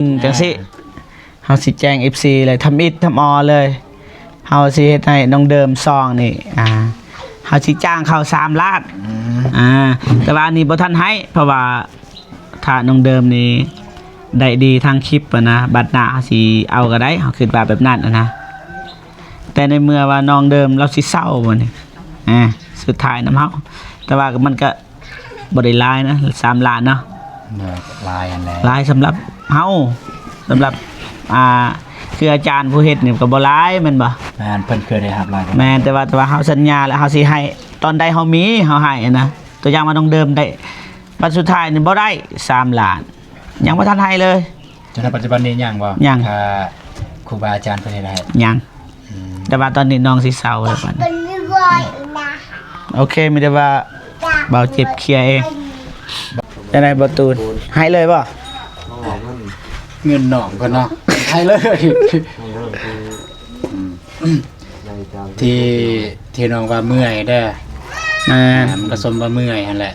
ອືມ ຈັ່ງຊີ້ ເຮົາຊິແຈ້ງເອັບຊີເລີຍ ທຳອິດທຳອໍເລີຍ. ເຮົາຊິເຮັດໃຫ້ນ້ອງເດີມຊ່ອງນີ້ ອ່າ ເຮົາຊິຈ້າງເຂົາສາມລ້ານ. ອືມ ອ່າ ແຕ່ວ່າອັນນີ້ບໍ່ທັນໃຫ້ ເພາະວ່າຖ້ານ້ອງເດີມນີ້ໄດ້ດີທາງຄລິບຫັ້ນນະ ບັດໜ້າເຮົາຊິເອົາກໍໄດ້ ເຮົາຄິດວ່າແບບນັ້ນຫັ້ນນະ. ແຕ່ໃນເມື່ອວ່ານ້ອງເດີມລາວຊິເຊົາບັດນີ້ ອ່າ ສຸດທ້າຍນຳເຮົາ ແຕ່ວ່າມັນກໍ ບໍ່ໄດ້ຫຼາຍນະ ສາມລ້ານເນາະ. ເອີ ຫຼາຍຫັ້ນແຫຼະ ຫຼາຍສຳລັບເຮົາ ສຳລັບ ອ່າ ຄືອາຈານຜູ້ເຮັດນີ້ກໍບໍ່ຫຼາຍແມ່ນບໍ່? ແມ່ນ ເພິ່ນເຄີຍໄດ້ຮັບຫຼາຍ. ແມ່ນ ແຕ່ວ່າ ແຕ່ວ່າເຮົາສັນຍາແລ້ວ ເຮົາຊິໃຫ້ຕອນໃດເຮົາມີ ເຮົາໃຫ້ນະ. ຕົວຢ່າງວ່ານ້ອງເດີມໄດ້ ບັດສຸດທ້າຍນີ້ບໍ່ໄດ້ສາມລ້ານ ຍັງບໍ່ທັນໃຫ້ເລີຍ. ຈົນໃນປັດຈຸບັນນີ້ຍັງບໍ່? ຍັງ ຖ້າຄູບາອາຈານເພິ່ນເຮັດໃຫ້ ຍັງ. ອືມ ແຕ່ວ່າຕອນນີ້ນ້ອງຊິເຊົາແລ້ວບັດນີ້. ໂອເຄ ມີແຕ່ວ່າບ່າວເຈັບເຄຍເອງ. ຈັ່ງໃດບ່າວຕູນ ໃຫ້ເລີຍບໍ່? ເງິນນ້ອງເພິ່ນເນາະ ໃຫ້ເລີຍ. ອືມ ທີ່ ທີ່ນ້ອງວ່າເມື່ອຍເດີ. ແມ່ນ ມັນກໍສົມວ່າເມື່ອຍຫັ້ນແຫຼະ.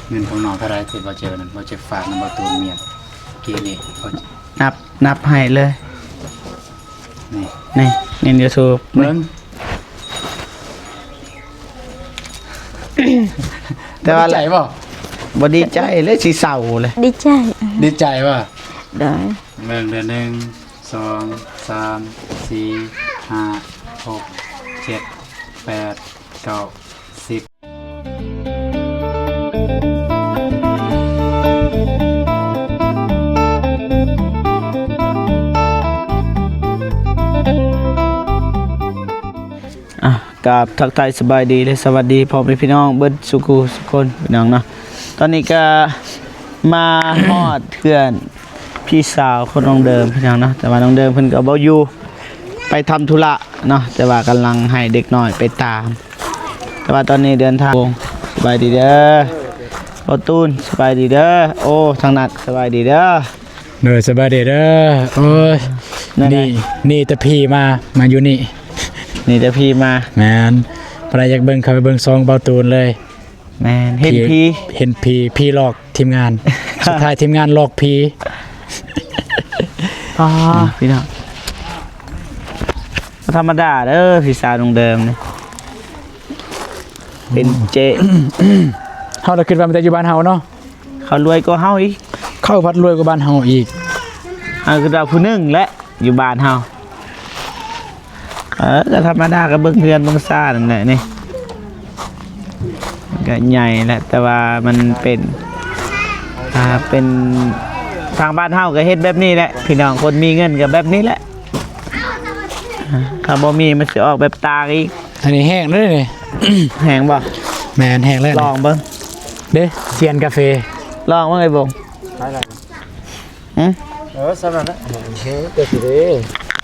ເງິນຂອງນ້ອງເທົ່າໃດທີ່ບ່າວເຈັບນັ້ນ ບ່າວເຈັບຝາກນຳບ່າວຕູນເມຍ ກີ້ນີ້ ນັບ ນັບໃຫ້ເລີຍ. ນີ້ ນີ້ ນີ້ ຢູທູບ ເບິ່ງ. ແຕ່ວ່າ ດີໃຈບໍ່? ບໍ່ດີໃຈເລີຍ ຊິເສົ້າເລີຍ. ດີໃຈ ດີໃຈບໍ່? ໂດຍ ເບິ່ງເດີ ໜຶ່ງ ສອງ ສາມ ສີ່ ຫ້າ ຫົກ ເຈັດ ແປດ ເກົ້າ ສິບ. ອ່ະ ກາບທັກທາຍສະບາຍດີ ແລະ ສະຫວັດດີພໍ່ແມ່ພີ່ນ້ອງເບິດສູ່ຄູ່ສູ່ຄົນ ພີ່ນ້ອງເນາະ. ຕອນນີ້ກະມາຮອດເຮືອນ ພີ່ສາວຂອງນ້ອງເດີມ ພີ່ນ້ອງເນາະ, ແຕ່ວ່ານ້ອງເດີມເພິ່ນກໍບໍ່ຢູ່ ໄປທຳທຸລະເນາະ, ແຕ່ວ່າກຳລັງໃຫ້ເດັກນ້ອຍໄປຕາມ. ແຕ່ວ່າຕອນນີ້ເດີນທາງ ສະບາຍດີເດີ ພໍ່ຕູນ, ສະບາຍດີເດີ. ໂອ້ ທາງນັ້ນ ສະບາຍດີເດີ. ໂດຍ ສະບາຍດີເດີ. ໂອ້ຍ ແນວໃດ? ນີ້ ນີ້ແຕ່ຜີມາ ມາຢູ່ນີ້ ນີ້ແຕ່ຜີມາ. ແມ່ນ ໃຜຢາກເບິ່ງ ເຂົ້າໄປເບິ່ງຊ່ອງບ່າວຕູນເລີຍ. ແມ່ນ ເຫັນຜີ ເຫັນຜີ ຜີຫຼອກທີມງານ. ສຸດທ້າຍທີມງານຫຼອກຜີ. ປ້າ ອືມ ພີ່ນ້ອງ ບໍ່ທຳມະດາເດີ ພີ່ສາວນ້ອງເດີມນີ້ ເປັນເຈ້. ເຮົາລະຄິດວ່າມີແຕ່ຢູ່ບ້ານເຮົາເນາະ. ເຂົາລວຍກວ່າເຮົາອີກ. ເຂົາພັດລວຍກວ່າບ້ານເຮົາອີກ. ເຮົາຄິດວ່າຜູ້ໜຶ່ງແຫຼະຢູ່ບ້ານເຮົາ. ເອີ ກໍທຳມະດາ ກໍເບິ່ງເຮືອນເບິ່ງຊານນັ້ນແຫຼະນີ້. ມັນກໍໃຫຍ່ແຫຼະ ແຕ່ວ່າມັນເປັນ ອ່າ ເປັນ ທາງບ້ານເຮົາກໍເຮັດແບບນີ້ແຫຼະ ພີ່ນ້ອງ. ຄົນມີເງິນກໍແບບນີ້ແຫຼະ. ຖ້າບໍ່ມີມັນຊິອອກແບບຕ່າງອີກ. ອັນນີ້ແຫ້ງເດ້ນີ້. ແຫ້ງບໍ່? ແມ່ນ ແຫ້ງແລ້ວ. ລອງເບິ່ງເດ້ ຊຽນກາເຟ. ລອງເບິ່ງໄອ້ບົງ. ຫຶ? ເອີ ສ່ຳນັ້ນແຫຼະ. ແຫ້ງແຕ່ຊິເດ້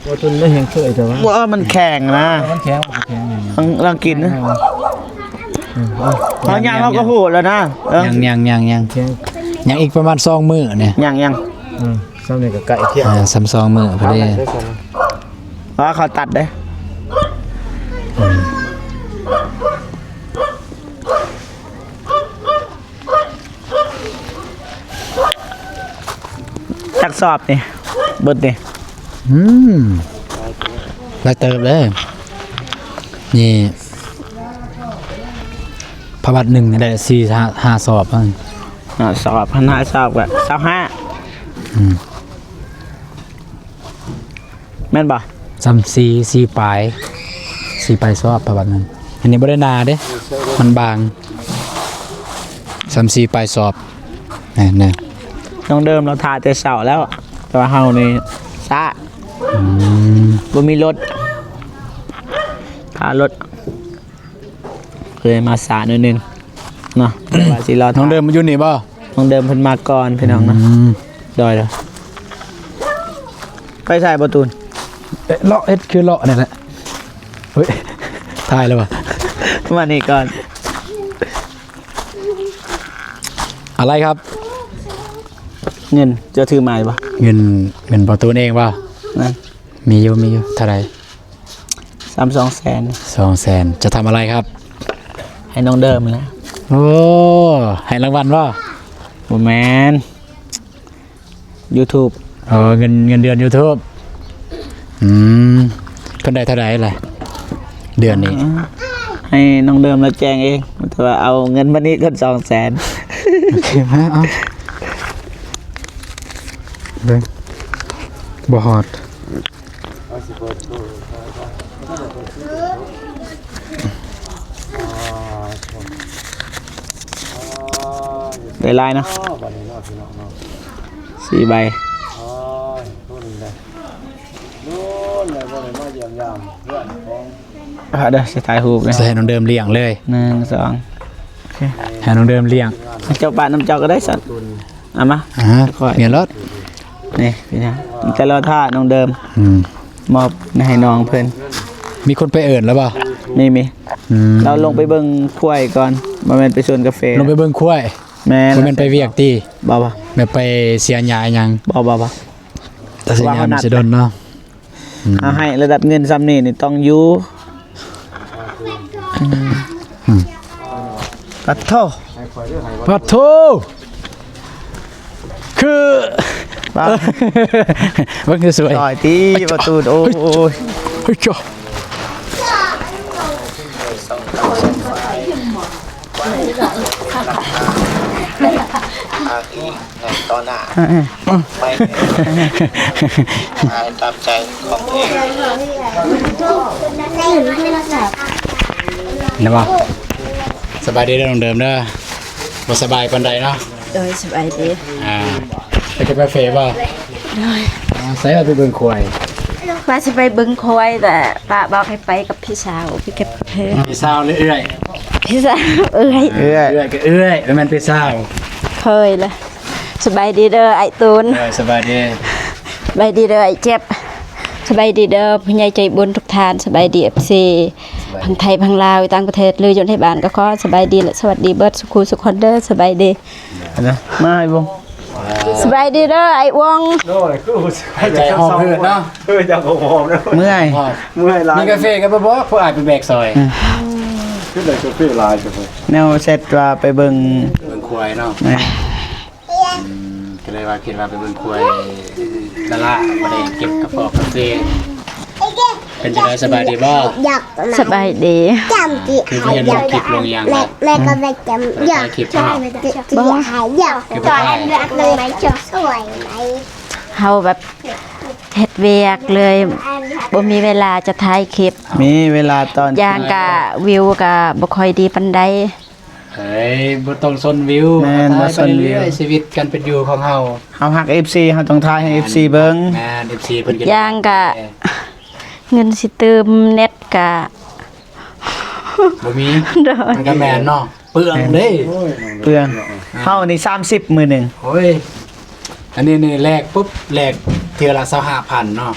ບໍ່ທົນໄດ້ແຫ້ງເຄີຍແຕ່ວ່າ ບໍ່ ມັນແຂງນະ. ມັນແຂງ ມັນແຂງ. ລອງ ລອງກິນນະ. ເອີ ເຮົາຍ່າງເຮົາກໍໂຫດແລ້ວນະ. ເອີ ຍັງ ຍັງ ຍັງ ຍັງ ແຂງ ຍັງອີກປະມານສອງມື້ນີ້. ຍັງ ຍັງ. ເອີ ສ່ຳນີ້ກໍໃກ້ທຽງ. ອ່າ ສ່ຳສອງມື້ພໍດີ. ເອົາ ເຂົາຕັດເດ້. ອືມ. ຈັກສອບນີ້ ເບິດນີ້? ອືມ ຫຼາຍເຕີບເດ້. ນີ້ ພະບັດໜຶ່ງນີ້ໄດ້ສີ່ ຫ້າ ຫ້າສອບ. ຫ້າສອບ ພັນຫ້າສອບກໍຊາວຫ້າ. ອືມ. ແມ່ນບໍ່? ສ່ຳສີ່ ສີ່ປາຍ ສີ່ປາຍສອບ ປະມານນັ້ນ. ອັນນີ້ບໍ່ໄດ້ໜາເດ້ ມັນບາງ. ສ່ຳສີ່ປາຍສອບ. ແມ່ນ ນ້ອງເດີມລາວຖ້າແຕ່ເຊົ້າແລ້ວ ແຕ່ວ່າເຮົານີ້ຊ້າ. ອືມ. ບໍ່ມີລົດ ຄ່າລົດ ເຄີຍມາຊ້າໜ້ອຍໜຶ່ງເນາະ. ແຕ່ວ່າຊິລໍຖ້າ ນ້ອງເດີມມາຢູ່ນີ້ບໍ່? ນ້ອງເດີມເພິ່ນມາກ່ອນພີ່ນ້ອງເນາະ. ອືມ. ໂດຍ ໂດຍ. ໄປໃສບໍ່ຕູນ? ເອະ ເລາະເຮັດຄືເລາະນີ້ແຫຼະ. ເຮີ້ຍ ຖ່າຍແລ້ວຫວາ? ມານີ້ກ່ອນ. ອະໄລຄັບ? ເງິນ ເຈົ້າຖືມາຢູ່ບໍ່? ເງິນ ເງິນບໍ່ຕູນເອງບໍ່? ນັ້ນ ມີຢູ່ ມີຢູ່. ເທົ່າໃດ? ສ່ຳສອງແສນ. ສອງແສນ. ຈະທຳອະໄລຄັບ? ໃຫ້ນ້ອງເດີມແຫຼະ. ໂອ້ ໃຫ້ລາງວັນບໍ່? ບໍ່ແມ່ນ. YouTube ອໍ ເງິນ ເງິນເດືອນ YouTube ອືມ ເພິ່ນໄດ້ເທົ່າໃດລະເດືອນນີ້? ໃຫ້ນ້ອງເດີມລາວແຈ້ງເອງ ແຕ່ວ່າເອົາເງິນມານີ້ກ່ອນສອງແສນ. ໂອເຄ ມາເອົາ ເບິ່ງ ບໍ່ຮອດ. ໄດ້ຫຼາຍເນາະ ສີ່ໃບ. ໂອ້ຍ ໂດນແລ້ວ ໂດນແລ້ວບໍ່ໄດ້ມາຢ້ຽມຢາມເຮືອນຂອງ ເດີ ຊິຖ່າຍຮູບເລີຍ ຊິໃຫ້ນ້ອງເດີມລ້ຽງເລີຍ ໜຶ່ງ ສອງ ໂອເຄ ໃຫ້ນ້ອງເດີມລ້ຽງ. ເຈົ້າປະນຳເຈົ້າກໍໄດ້ຊັ້ນ ເອົາມາ ອ່າ ຂ້ອຍ ແມ່ນໂລດ ນີ້ເປັນຫຍັງ ແຕ່ລໍຖ້ານ້ອງເດີມ ອືມ ມອບໃຫ້ນ້ອງເພິ່ນ. ມີຄົນໄປເອີ້ນແລ້ວບໍ່? ມີ ມີ ອືມ ລາວລົງໄປເບິ່ງຄວາຍກ່ອນ ບໍ່ແມ່ນໄປສວນກາເຟ ລົງໄປເບິ່ງຄວາຍ. ແມ່ນ ບໍ່ແມ່ນໄປວຽກຕິ? ບໍ່ ບໍ່ ແບບໄປເສຍຫຍ້າຫຍັງ? ບໍ່ ບໍ່ ບໍ່ ແຕ່ເສຍຫຍ້າມັນຊິດົນເນາະ. ອືມ ເຮົາໃຫ້ລະດັບເງິນຊ່ຳນີ້ນີ້ຕ້ອງຢູ່. ອືມ ອືມ ປະໂທ ປະໂທ ຄື ເບິ່ງສວຍໆ ຊອຍຕິປະຕູ ໂອ້ຍ ເຮີ້ຍຈ້າ. ອ້າງອີງໃນຕໍ່ໜ້າ ເອີ ໄປ ຕາມໃຈຂອງຕົວເອງ ແມ່ນບໍ່? ສະບາຍດີເດີນ້ອງເດີມເດີ ບໍ່ສະບາຍປານໃດເນາະ. ໂດຍ ສະບາຍດີ. ອ່າ ໄປກັບກາເຟບໍ່? ໂດຍ. ອ່າ ໃສວ່າໄປເບິ່ງຄວາຍ? ວ່າຊິໄປເບິ່ງຄວາຍ ແຕ່ປ້າບອກໃຫ້ໄປກັບພີ່ສາວ ໄປກັບເພິ່ນ. ພີ່ສາວຫຼືເອື້ອຍ? ພີ່ສາວ ເອື້ອຍ ເອື້ອຍ ເອື້ອຍກໍເອື້ອຍ ບໍ່ແມ່ນພີ່ສາວ. ເຄີຍລະ. ສະບາຍດີເດີອ້າຍຕູນ. ເອີ ສະບາຍດີ. ສະບາຍດີເດີອ້າຍເຈັບ. ສະບາຍດີເດີຜູ້ໃຫຍ່ໃຈບຸນທຸກທ່ານ. ສະບາຍດີເອັຟຊີ ສະບາຍດີ ທັງໄທ ທັງລາວ ຕ່າງປະເທດ ຫຼືຢູ່ໃນບ້ານກໍຂໍສະບາຍດີ ແລະ ສະຫວັດດີເບິດສູ່ຄູ່ສູ່ຄົນເດີ. ສະບາຍດີ. ມາໃຫ້ວົງ. ສະບາຍດີເດີອ້າຍວົງ. ໂດຍ ຄືໃຈຫອມເຮີດເນາະ. ເອີ ຢາກຫອມເນາະ. ເມື່ອຍ ເມື່ອຍຫຼາຍ. ມີກາເຟກັນບໍ່? ຜູ້ອ້າຍໄປແບກຊອຍ. ອືມ ຄືໄດ້ກາເຟຫຼາຍຈັງ. ແນວແຊັດວ່າໄປເບິ່ງ ເບິ່ງຄວາຍເນາະ. ແມ່ນ. ອືມ ກໍເລີຍວ່າຄິດວ່າໄປເບິ່ງຄວາຍ ດາລາ ບໍ່ໄດ້ເກັບກະປອກກາເຟ. ເປັນຈັ່ງໃດ ສະບາຍດີບໍ່? ສະບາຍດີ. ຄືບໍ່ເຫັນລົງຄລິບລົງຫຍັງລະ? ແມ່ກໍໄປຈຳ ບໍ່ໄດ້ຖ່າຍຄລິບເນາະ. ບໍ່ ຄືບໍ່ຖ່າຍ. ເຮົາແບບເຮັດວຽກເລີຍ ບໍ່ມີເວລາຈະຖ່າຍຄລິບ. ມີເວລາຕອນ ຢ່າງກະວິວກະບໍ່ຄ່ອຍດີປານໃດ. ເອີຍ ບໍ່ຕ້ອງສົນວິວ. ແມ່ນ ບໍ່ສົນວິວ. ຊີວິດການເປັນຢູ່ຂອງເຮົາ ເຮົາຮັກເອັຟຊີ ເຮົາຕ້ອງຖ່າຍໃຫ້ເອັຟຊີເບິ່ງ. ແມ່ນ ເອັຟຊີເພິ່ນກໍ ຢ່າງກະ ເງິນຊິຕື່ມເນັດກະບໍ່ມີ. ໂດຍ. ມັນກໍແມ່ນເນາະ ເປືອງເດ້. ເປືອງ. ເຮົານີ້ສາມສິບມື້ໜຶ່ງ. ໂອ້ຍ ອັນນີ້ນີ້ແລກປຸບ ແລກເທື່ອລະຊາວຫ້າພັນເນາະ.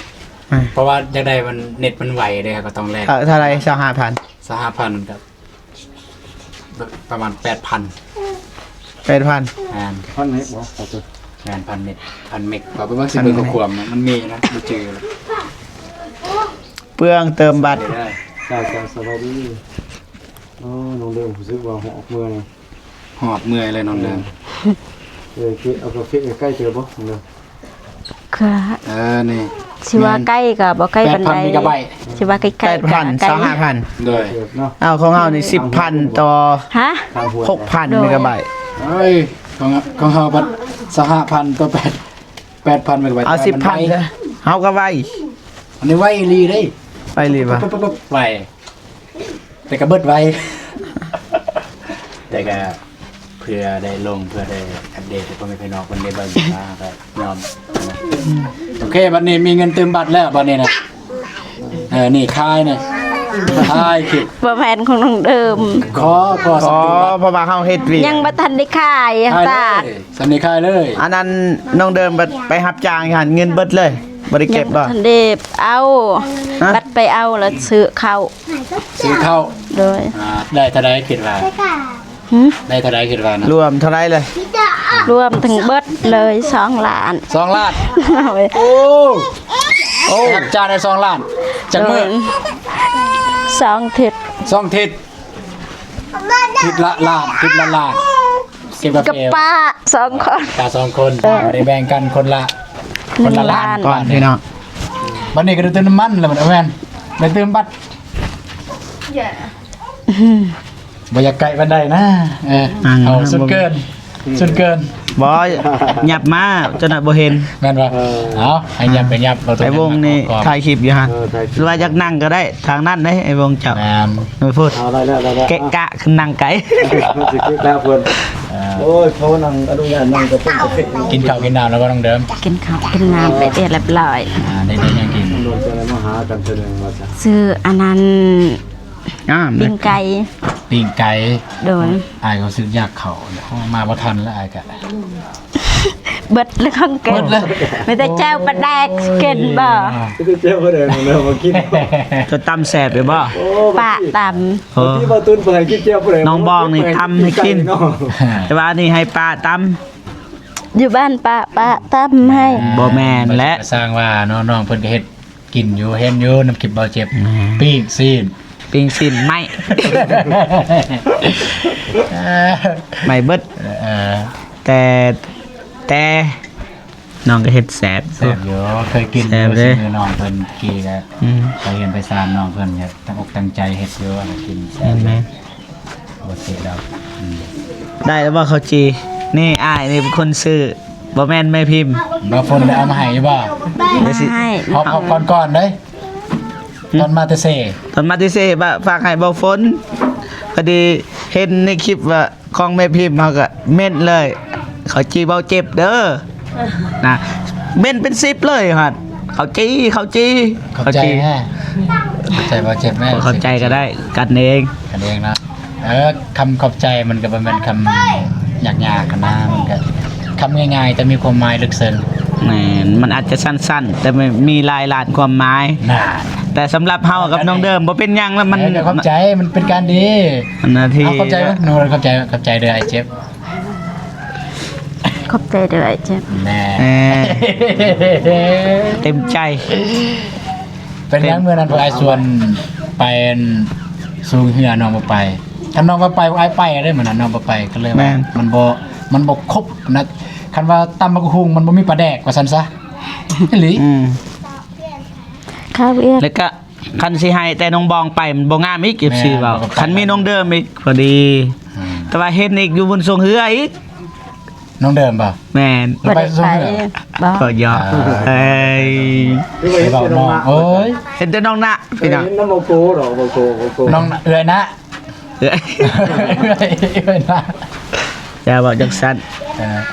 ເພາະວ່າຢາກໄດ້ມັນ ເນັດມັນໄວເດ້ ເຮົາກໍຕ້ອງແລກ. ເອີ ເທົ່າໃດ? ຊາວຫ້າພັນ. ຊາວຫ້າພັນກໍ ປະມານແປດພັນ. ແປດພັນ. ແມ່ນ. ພັນເມັກບໍ່? ແມ່ນ ພັນເມັກ ພັນເມັກ. ເອົາໄປເບິ່ງຊິເບິ່ງຂໍ້ຄວາມນະ ມັນມີນະ ບໍ່ຈື່ລະ. ເປືອງເຕີມບັດ. ຈ້າ ສະບາຍດີ. ໂອ້ ນ້ອງເດີມ ຮູ້ສຶກວ່າຫອບເມື່ອຍ. ຫອບເມື່ອຍເລີຍນ້ອງເດີມ. ເອີ ເອີ ເອົາກາເຟໃກ້ໆເຕີບໍ່ນ້ອງເດີມ? ກະ ເອີ ນີ້ ຊິວ່າໃກ້ກໍບໍ່ໃກ້ປານໃດ. ແປດພັນເມກາໄບ. ຊິວ່າໃກ້ໆ ແປດພັນ ກໍໃກ້ ຊາວຫ້າພັນ. ໂດຍ. ເອົາ ຂອງເຮົານີ້ສິບພັນຕໍ່ ຮະ? ຫົກພັນເມກາໄບ. ໂດຍ. ເອີຍ ຂອງ ຂອງເຮົາບັດຊາວຫ້າພັນຕໍ່ແປດ ແປດພັນເມກາໄບ. ເອົາສິບພັນເດີ ເຮົາກໍໄວ. ອັນນີ້ໄວອີ່ຫຼີເດ້. ໄວອີ່ຫຼີຫວາ? ໄວ. ແຕ່ກໍເບິດໄວ ແຕ່ກໍເພື່ອໄດ້ລົງ ເພື່ອໄດ້ອັບເດດໃຫ້ພໍ່ແມ່ພີ່ນ້ອງເພິ່ນໄດ້ເບິ່ງ ກໍຍອມ. ໂອເຄ ບັດນີ້ມີເງິນຕື່ມບັດແລ້ວ ບັດນີ້ນະ. ເອີ ນີ້ຂາຍນີ້ ຂາຍຄລິບ ບໍ່ແມ່ນຂອງນ້ອງເດີມ. ຂໍ ຂໍ ຂໍສຳຕິບັດ ເພາະວ່າເຮົາເຮັດວຽກ ຍັງບໍ່ທັນໄດ້ຂາຍ. ຂາຍເລີຍ ສຳນີ້ຂາຍເລີຍ. ອັນນັ້ນນ້ອງເດີມບັດໄປຮັບຈ້າງຢູ່ຫັ້ນ ເງິນເບິດເລີຍ ບໍ່ໄດ້ເກັບບໍ່? ຍັງບໍ່ທັນໄດ້ເອົາ. ຮະ? ບັດໄປເອົາແລ້ວຊື້ເຂົ້າ. ຊື້ເຂົ້າ. ໂດຍ. ອ່າ ໄດ້ເທົ່າໃດຄິດວ່າ? ຫື? ໄດ້ເທົ່າໃດຄິດວ່ານະ? ລວມເທົ່າໃດເລີຍ? ລວມທັງເບິດເລີຍສອງລ້ານ. ສອງລ້ານ. ໂດຍ. ໂອ້ ໂອ້ ຮັບຈ້າງໄດ້ສອງລ້ານ. ຈັກມື້? ໂດຍ. ສອງທິດ. ສອງທິດ. ທິດລະລ້ານ ທິດລະລ້ານ. ເກັບກາເຟ ກັບປ້າສອງຄົນ ປ້າສອງຄົນ. ເອີ ໄດ້ແບ່ງກັນຄົນລະ ຄົນລະລ້ານ ໜຶ່ງລ້ານ ກ່ອນພີ່ນ້ອງ. ບັດນີ້ກໍໄດ້ເຕີມນ້ຳມັນແລ້ວ ແມ່ນ ໄດ້ເຕີມບັດ ບໍ່ຢາກໃກ້ປານໃດນະ. ເອີ ເອົາສຸດເກີນ ສຸດເກີນ ບໍ່ ຫຍັບມາຈົນວ່າບໍ່ເຫັນ ແມ່ນບໍ່? ເອີ ເອົາ ໃຫ້ຫຍັບໄປຫຍັບ ໄອ້ວົງນີ້ຖ່າຍຄລິບຢູ່ຫັ້ນ ເອີ ຫຼືວ່າຢາກນັ່ງກໍໄດ້ ທາງນັ້ນເດ້ ໄອ້ວົງເຈົ້າ ແມ່ນ ໄປພຸ້ນ ເອົາ ໄດ້ແລ້ວ ໄດ້ແລ້ວ ເກະກະຂຶ້ນນັ່ງໄກ ມັນຊິເກະກະເພິ່ນ. ເອີ ໂອ້ຍ ເຂົານັ່ງ ອະນຸຍາດນັ່ງກະເປັນກະເປັນ ກິນເຂົ້າກິນນ້ຳແລ້ວບໍ່ ນ້ອງເດີມ? ກິນເຂົ້າກິນນ້ຳໄປເອຍລຽບລ້ອຍ ອ່າ ໄດ້ ໄດ້ຫຍັງກິນ? ໂດນເຈົ້າໄດ້ມາຫາກັນເທື່ອໜຶ່ງວ່າຊັ້ນ ຊື້ອັນນັ້ນ ອ່າ ປີ້ງໄກ່ ປີ້ງໄກ່ ໂດຍ ອ້າຍກໍຊື້ຢາກເຂົ້າ ມາບໍ່ທັນແລ້ວ ອ້າຍກະ ເບິດແລ້ວຂອງເກັບ ເບິດແລ້ວ ມີແຕ່ແຈ່ວປາແດກກິນບໍ່? ມີແຕ່ແຈ່ວປາແດກແລ້ວບໍ່ກິນ ເຈົ້າຕຳແຊບຢູ່ບໍ່? ປ້າຕຳ ເອີ ທີ່ວ່າຕຸນໄປໃຫ້ກິນແຈ່ວປາແດກ ນ້ອງບອງນີ້ຕຳໃຫ້ກິນ ແຕ່ວ່າອັນນີ້ໃຫ້ປ້າຕຳ ຢູ່ບ້ານປ້າ ປ້າຕຳໃຫ້ ບໍ່ແມ່ນແຫຼະ ຊ່າງວ່າເນາະ ນ້ອງເພິ່ນກໍເຮັດ ກິນຢູ່ ເຫັນຢູ່ນຳຄລິບເບົາເຈັບ ແມ່ນ ປີ້ງຊີ້ນ ປີ້ງຊີ້ນໄມ້ ໄມ້ເບິດ ເອີ ແຕ່ ແຕ່ນ້ອງກໍເຮັດແຊບ ແຊບຢູ່ ເຄີຍກິນ ແຊບເດ້ ມື້ນ້ອງເພິ່ນກີ້ກໍ ອືມ ໄປເຮືອນໄປຊານນ້ອງເພິ່ນກໍຕັ້ງອົກຕັ້ງໃຈເຮັດຢູ່ ກິນແຊບ ແມ່ນ ບໍ່ເສຍດອກ ອືມ ໄດ້ແລ້ວບໍ່ເຂົ້າຈີ່? ນີ້ອ້າຍນີ້ເປັນຄົນຊື້ ບໍ່ແມ່ນແມ່ພິມ ບ່າວຝົນໄດ້ເອົາມາໃຫ້ຢູ່ບໍ່? ມາໃຫ້ ຮອບ ຮອບກ່ອນໆເດ້ ອືມ ຕອນມາແຕ່ເຊ ຕອນມາແຕ່ເຊ ຝາກໃຫ້ບ່າວຝົນ ພໍດີເຫັນໃນຄລິບວ່າຂອງແມ່ພິມ ເຮົາກໍເມັ້ນເລີຍ ເຂົ້າຈີ່ເບົາເຈັບເດີ ນະ ເມັ້ນເປັນສິບເລີຍຫັ້ນ ເຂົ້າຈີ່ ເຂົ້າຈີ່ ຂອບໃຈແຮງ ຂອບໃຈເບົາເຈັບແຮງ ບໍ່ເຂົ້າໃຈກໍໄດ້ ກັນເອງ ກັນເອງເນາະ ເອີ ຄຳຂອບໃຈມັນກໍບໍ່ແມ່ນຄຳຍາກໆຫັ້ນນະ ມັນກໍຄຳງ່າຍໆ ແຕ່ມີຄວາມໝາຍເລິກເຊິ່ງ ແມ່ນ ມັນອາດຈະສັ້ນໆ ແຕ່ມັນມີຫຼາຍລ້ານຄວາມໝາຍ ນະ ແຕ່ສຳລັບເຮົາກັບນ້ອງເດີມບໍ່ເປັນຫຍັງລະ ມັນ ເອີ ກໍຂອບໃຈ ມັນເປັນການດີ ອັນນາທີ່ ເອົາ ຂອບໃຈເນາະ ຂອບໃຈ ຂອບໃຈເດີອ້າຍເຈັບ ຂອບໃຈເດີອ້າຍເຈັບ ແນ່ ເຕັມໃຈ ເປັນຫຍັງມື້ນັ້ນພວກອ້າຍຊວນໄປ ອັນ ສູງເຮືອ ນ້ອງບໍ່ໄປ ຄັນນ້ອງວ່າໄປ ພວກອ້າຍໄປເດ້ ມື້ນັ້ນນ້ອງບໍ່ໄປ ກໍເລີຍວ່າ ແມ່ນ ມັນບໍ່ ມັນບໍ່ຄົບນະ ຄັນວ່າຕຳບັກຫຸ່ງມັນບໍ່ມີປາແດກ ວ່າຊັ້ນຊະ ອີ່ຫຼີ ອືມ ຄາວຽກ ແລ້ວກະ ຄັນຊິໃຫ້ແຕ່ນ້ອງບອງໄປ ມັນບໍ່ງາມອີກ ເອັຟຊີ ແມ່ນ ເວົ້າ ບໍ່ໄປ ຄັນມີນ້ອງເດີມອີກ ພໍດີ ອືມ ແຕ່ວ່າເຫັນອີກຢູ່ບົນຊ່ວງເຮືອອີກ ນ້ອງເດີມບໍ່? ແມ່ນ ບໍ່ໄດ້ໄປ ບໍ່ ກໍຢອກ ອ່າ ເອີຍ ຄືວ່າເຫັນແຕ່ນ້ອງນະ ໂອ້ຍ ເຫັນແຕ່ນ້ອງນະ ພີ່ນ້ອງ ເຫັນນຳບໍ່ໂກດອກ ບໍ່ໂກ ບໍ່ໂກ ນ້ອງນະ ເອື້ອຍນະ ເອື້ອຍ ເອື້ອຍນະ ຢ່າເວົ້າຈັ່ງຊັ້ນ ເອີ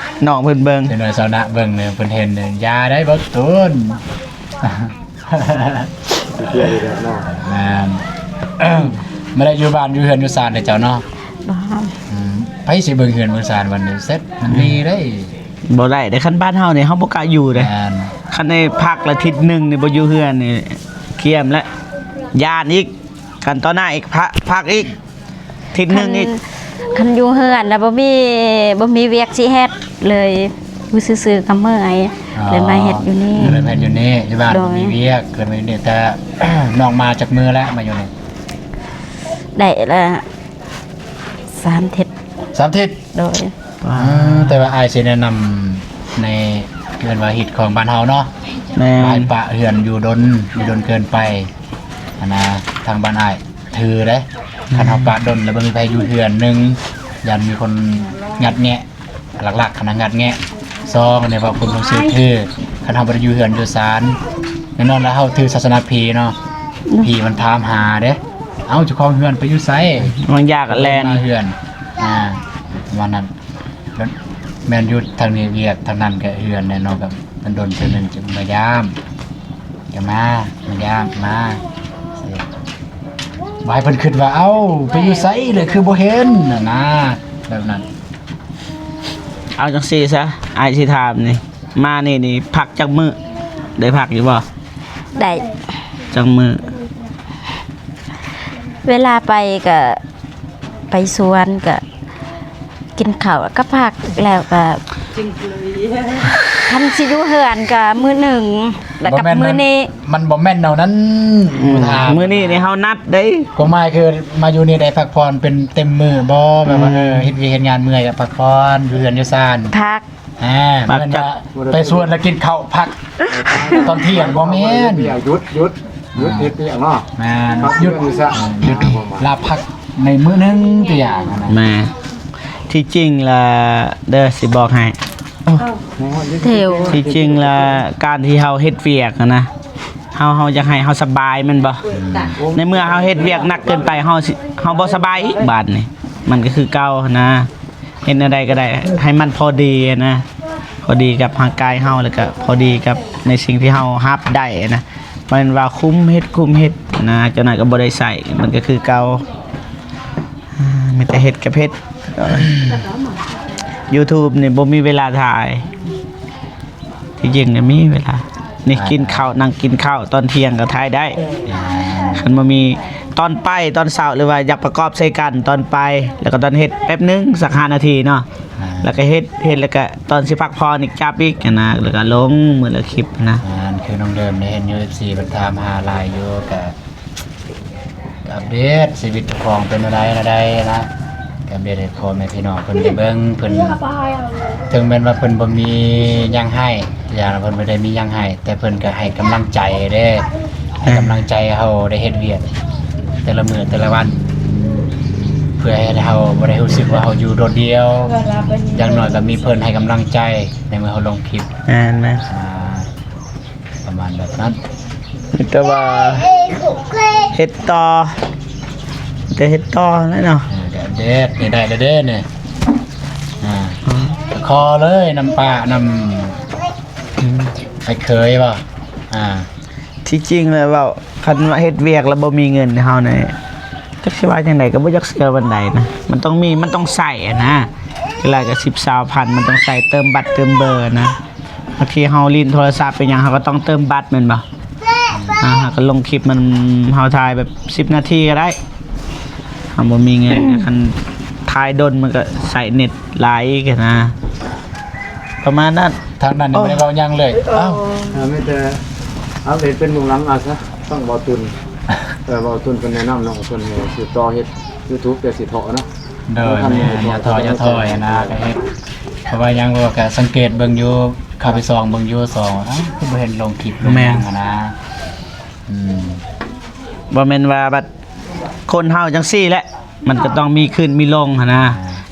ນ້ອງເພິ່ນເບິ່ງ ເຫັນວ່າສາວນະເບິ່ງນີ້ ເພິ່ນເຫັນນີ້ ຢ່າໄດ້ບໍ່ຕູນ. ເທື່ອອີກແລ້ວເນາະ ແມ່ນ ບໍ່ໄດ້ຢູ່ບ້ານຢູ່ເຮືອນຢູ່ຊານເດ້ເຈົ້າເນາະ ບໍ່ ອືມ ໃຜຊິເບິ່ງເຮືອນເບິ່ງຊານວັນນີ້ເສັດ ມັນມີໄດ້ ບໍ່ໄດ້ເດ້ ຄັນບ້ານເຮົານີ້ເຮົາບໍ່ກ້າຢູ່ເດ້ ແມ່ນ ຄັນໄດ້ພັກລະທິດໜຶ່ງນີ້ບໍ່ຢູ່ເຮືອນນີ້ ກຽມແລ້ວ ຢ້ານອີກ ຄັນຕໍ່ໜ້າອີກ ພັກ ພັກອີກ ທິດໜຶ່ງອີກ ຄັນ ຄັນຢູ່ເຮືອນລະບໍ່ມີ ບໍ່ມີວຽກຊິເຮັດເລີຍ ຢູ່ຊື່ໆກໍເມື່ອຍ ອໍ ເລີຍມາເຮັດຢູ່ນີ້ ເລີຍມາເຮັດຢູ່ນີ້ ຢູ່ບ້ານ ໂດຍ ບໍ່ມີວຽກ ເກີດມາຢູ່ນີ້ ແຕ່ນ້ອງມາຈັກມື້ແລ້ວ ມາຢູ່ນີ້ ໄດ້ລະສາມທິດ ສາມທິດ ໂດຍ ອ່າ ແຕ່ວ່າອ້າຍຊິແນະນຳໃນ ເອີ້ນວ່າຮີດຄອງບ້ານເຮົາເນາະ ແມ່ນ ບໍ່ໃຫ້ປະເຮືອນຢູ່ດົນ ຢູ່ດົນເກີນໄປ ຫັ້ນນະ ທາງບ້ານອ້າຍ ຖືເດ້ ຄັນເຮົາປະດົນແລ້ວບໍ່ມີໃຜຢູ່ເຮືອນ ໜຶ່ງ ຢ້ານມີຄົນງັດແງະ ຫຼັກໆ ຫັ້ນນະ ງັດແງະ ສອງ ອັນນີ້ເວົ້າຄວາມລົງຊື່ ຄືຄັນເຮົາບໍ່ໄດ້ຢູ່ເຮືອນຢູ່ຊານ ແນ່ນອນລະ ເຮົາຖືສາສະໜາຜີເນາະ ອືມ ຜີມັນຖາມຫາເດ້ ເອົ້າ ເຈົ້າຂອງເຮືອນໄປຢູ່ໃສ ບາງຢ່າງກໍແລ່ນມາເຮືອນ ອ່າ ປະມານນັ້ນ ແມ່ນຢູ່ທາງນີ້ວຽກ ທາງນັ້ນກໍເຮືອນແນ່ເນາະ ກໍດົນເທື່ອໜຶ່ງຈຶ່ງມາຢາມ ກໍມາ ມາຢາມ ມາ ບໍ່ໃຫ້ເພິ່ນຄິດວ່າ ເອົ້າ ໄປຢູ່ໃສເລີຍ ຄືບໍ່ເຫັນຫັ້ນນະ ແບບນັ້ນ. ເອົາຈັ່ງຊີ້ຊະ ອ້າຍຊິຖາມນີ້ ມານີ້ນີ້ ພັກຈັກມື້? ໄດ້ພັກຢູ່ບໍ່? ໄດ້ ຈັກມື້? ເວລາໄປກະ ໄປສວນກະກິນເຂົ້າກະພັກ ແລ້ວກະ ຄັນຊິຢູ່ເຮືອນກະມື້ໜຶ່ງ ແລ້ວກັບມື້ນີ້ ມັນບໍ່ແມ່ນແນວນັ້ນ ອືມ ມື້ນີ້ນີ້ເຮົານັດເດ້ ຄວາມໝາຍຄືມາຢູ່ນີ້ໄດ້ພັກຜ່ອນເປັນເຕັມມື້ບໍ່? ແບບວ່າ ອືມ ເອີ ເຮັດວຽກເຮັດງານເມື່ອຍກະພັກຜ່ອນ ຢູ່ເຮືອນຢູ່ຊານ ພັກ ອ່າ ມັກຈະ ແມ່ນວ່າໄປສວນແລ້ວກິນເຂົ້າພັກຕອນທ່ຽງ ບໍ່ແມ່ນ ຢຸດ ຢຸດ ຢຸດເຮັດວຽກເນາະ ແມ່ນ ຢຸດ ຢຸດ ລາພັກໃນມື້ໜຶ່ງ ຕົວຢ່າງນະ ແມ່ນ ທີ່ຈິງລະເດີ ຊິບອກໃຫ້ ທີ່ຈິງລະ ການທີ່ເຮົາເຮັດວຽກນະ ເຮົາ ເຮົາຢາກໃຫ້ເຮົາສະບາຍແມ່ນບໍ່? ໃນເມື່ອເຮົາເຮັດວຽກໜັກເກີນໄປ ເຮົາຊິ ເຮົາບໍ່ສະບາຍອີກບາດນີ້ ມັນກໍຄືເກົ່າຫັ້ນນະ ເຮັດແນວໃດກໍໄດ້ໃຫ້ມັນພໍດີນະ ພໍດີກັບຮ່າງກາຍເຮົາ ແລ້ວກໍພໍດີກັບໃນສິ່ງທີ່ເຮົາຮັບໄດ້ນະ ບໍ່ແມ່ນວ່າຄຸມເຮັດ ຄຸມເຮັດນະ ຈັກໜ້ອຍກໍບໍ່ໄດ້ໃຊ້ ມັນກໍຄືເກົ່າ ມີແຕ່ເຮັດກັບເຮັດ YouTube ນີ້ບໍ່ມີເວລາຖ່າຍ ທີ່ຈິງນະມີເວລາ ນີ້ກິນເຂົ້າ ນັ່ງກິນເຂົ້າຕອນທ່ຽງກໍຖ່າຍໄດ້ ຄັນບໍ່ມີຕອນໄປຕອນເຊົ້າ ຫຼືວ່າຢາກປະກອບໃສ່ກັນຕອນໄປ ແລ້ວກໍຕອນເຮັດແປັບໜຶ່ງ ສັກຫ້ານາທີເນາະ ແລ້ວກໍເຮັດ ເຮັດແລ້ວກໍຕອນຊິພັກຜ່ອນອີກ ຈັບອີກຫັ້ນນະ ແລ້ວກໍລົງມື້ລະຄລິບນະ ແມ່ນ ຄືນ້ອງເດີມໄດ້ເຫັນຢູ່ ເອັຟຊີ ເພິ່ນຖາມຫາຫຼາຍຢູ່ ກໍ ອັບເດດຊີວິດເຈົ້າຂອງເປັນແນວໃດແນວໃດນະ ກໍອັບເດດໃຫ້ພໍ່ແມ່ພີ່ນ້ອງເພິ່ນໄດ້ເບິ່ງ ເພິ່ນ ເຖິງແມ່ນວ່າເພິ່ນບໍ່ມີຫຍັງໃຫ້ ຢ່າງເພິ່ນບໍ່ໄດ້ມີຫຍັງໃຫ້ ແຕ່ເພິ່ນກໍໃຫ້ກຳລັງໃຈເດ້ ໃຫ້ກຳລັງໃຈເຮົາໄດ້ເຮັດວຽກແຕ່ລະມື້ແຕ່ລະວັນ ເພື່ອໃຫ້ເຮົາບໍ່ໄດ້ຮູ້ສຶກວ່າເຮົາຢູ່ໂດດດ່ຽວ ຢ່າງໜ້ອຍກໍມີເພິ່ນໃຫ້ກຳລັງໃຈໃນເມື່ອເຮົາລົງຄລິບ ແມ່ນໆ ອ່າ ປະມານແບບນັ້ນ ມີແຕ່ວ່າເຮັດຕໍ່ ມີແຕ່ເຮັດຕໍ່ແຫຼະເນາະ ເອີ ແດດ ແດດນີ້ໄດ້ແລ້ວເດ້ນີ້ ອ່າ ຂໍເລີຍ ນຳປ້າ ນຳ ອືມ ອ້າຍເຂີຍບໍ່ ອ່າ ທີ່ຈິງແລ້ວເວົ້າ ຄັນວ່າເຮັດວຽກແລ້ວບໍ່ມີເງິນໃຫ້ເຮົານີ້ ຈັກຊິວ່າຈັ່ງໃດກໍບໍ່ຢາກເຊື່ອປານໃດນະ ມັນຕ້ອງມີ ມັນຕ້ອງໃຊ້ຫັ້ນນະ ເວລາກໍສິບ ຊາວພັນ ມັນຕ້ອງໃຊ້ເຕີມບັດເຕີມເບີນະ ບາງທີເຮົາຫຼິ້ນໂທລະສັບເປັນຫຍັງ ເຮົາກໍຕ້ອງເຕີມບັດແມ່ນບໍ່? ອ່າ ເຮົາກໍລົງຄລິບ ມັນ ເຮົາຖ່າຍແບບສິບນາທີກໍໄດ້ ເຮົາບໍ່ມີເງິນ ຄັນຖ່າຍດົນມັນກໍໃຊ້ເນັດຫຼາຍອີກນະ ປະມານນັ້ນ ທາງນັ້ນຍັງບໍ່ໄດ້ເວົ້າຫຍັງເລີຍ ເອົ້າ ເອີ ມີແຕ່ອັບເດດເປັນເບື້ອງຫຼັງເອົາຊະ ຟັງເວົ້າຕຸນ ເອີ ເວົ້າຕຸນເພິ່ນແນະນຳເນາະ ເພິ່ນໃຫ້ສືບຕໍ່ເຮັດຢູທູບ ແຕ່ຊິທໍ້ເນາະ ໂດຍ ແມ່ນ ຢ່າທໍ້ ຢ່າທໍ້ນະ ກໍເຮັດ ເພາະວ່າຫຍັງ ເພາະວ່າກໍສັງເກດເບິ່ງຢູ່ ເຂົ້າໄປສ່ອງເບິ່ງຢູ່ ສ່ອງ ເອົ້າ ຄືບໍ່ເຫັນລົງຄລິບລົງຫຍັງຫັ້ນນະ ອືມ ບໍ່ແມ່ນວ່າບັດ ຄົນເຮົາຈັ່ງຊີ້ແຫຼະ ມັນກໍຕ້ອງມີຂຶ້ນມີລົງຫັ້ນນະ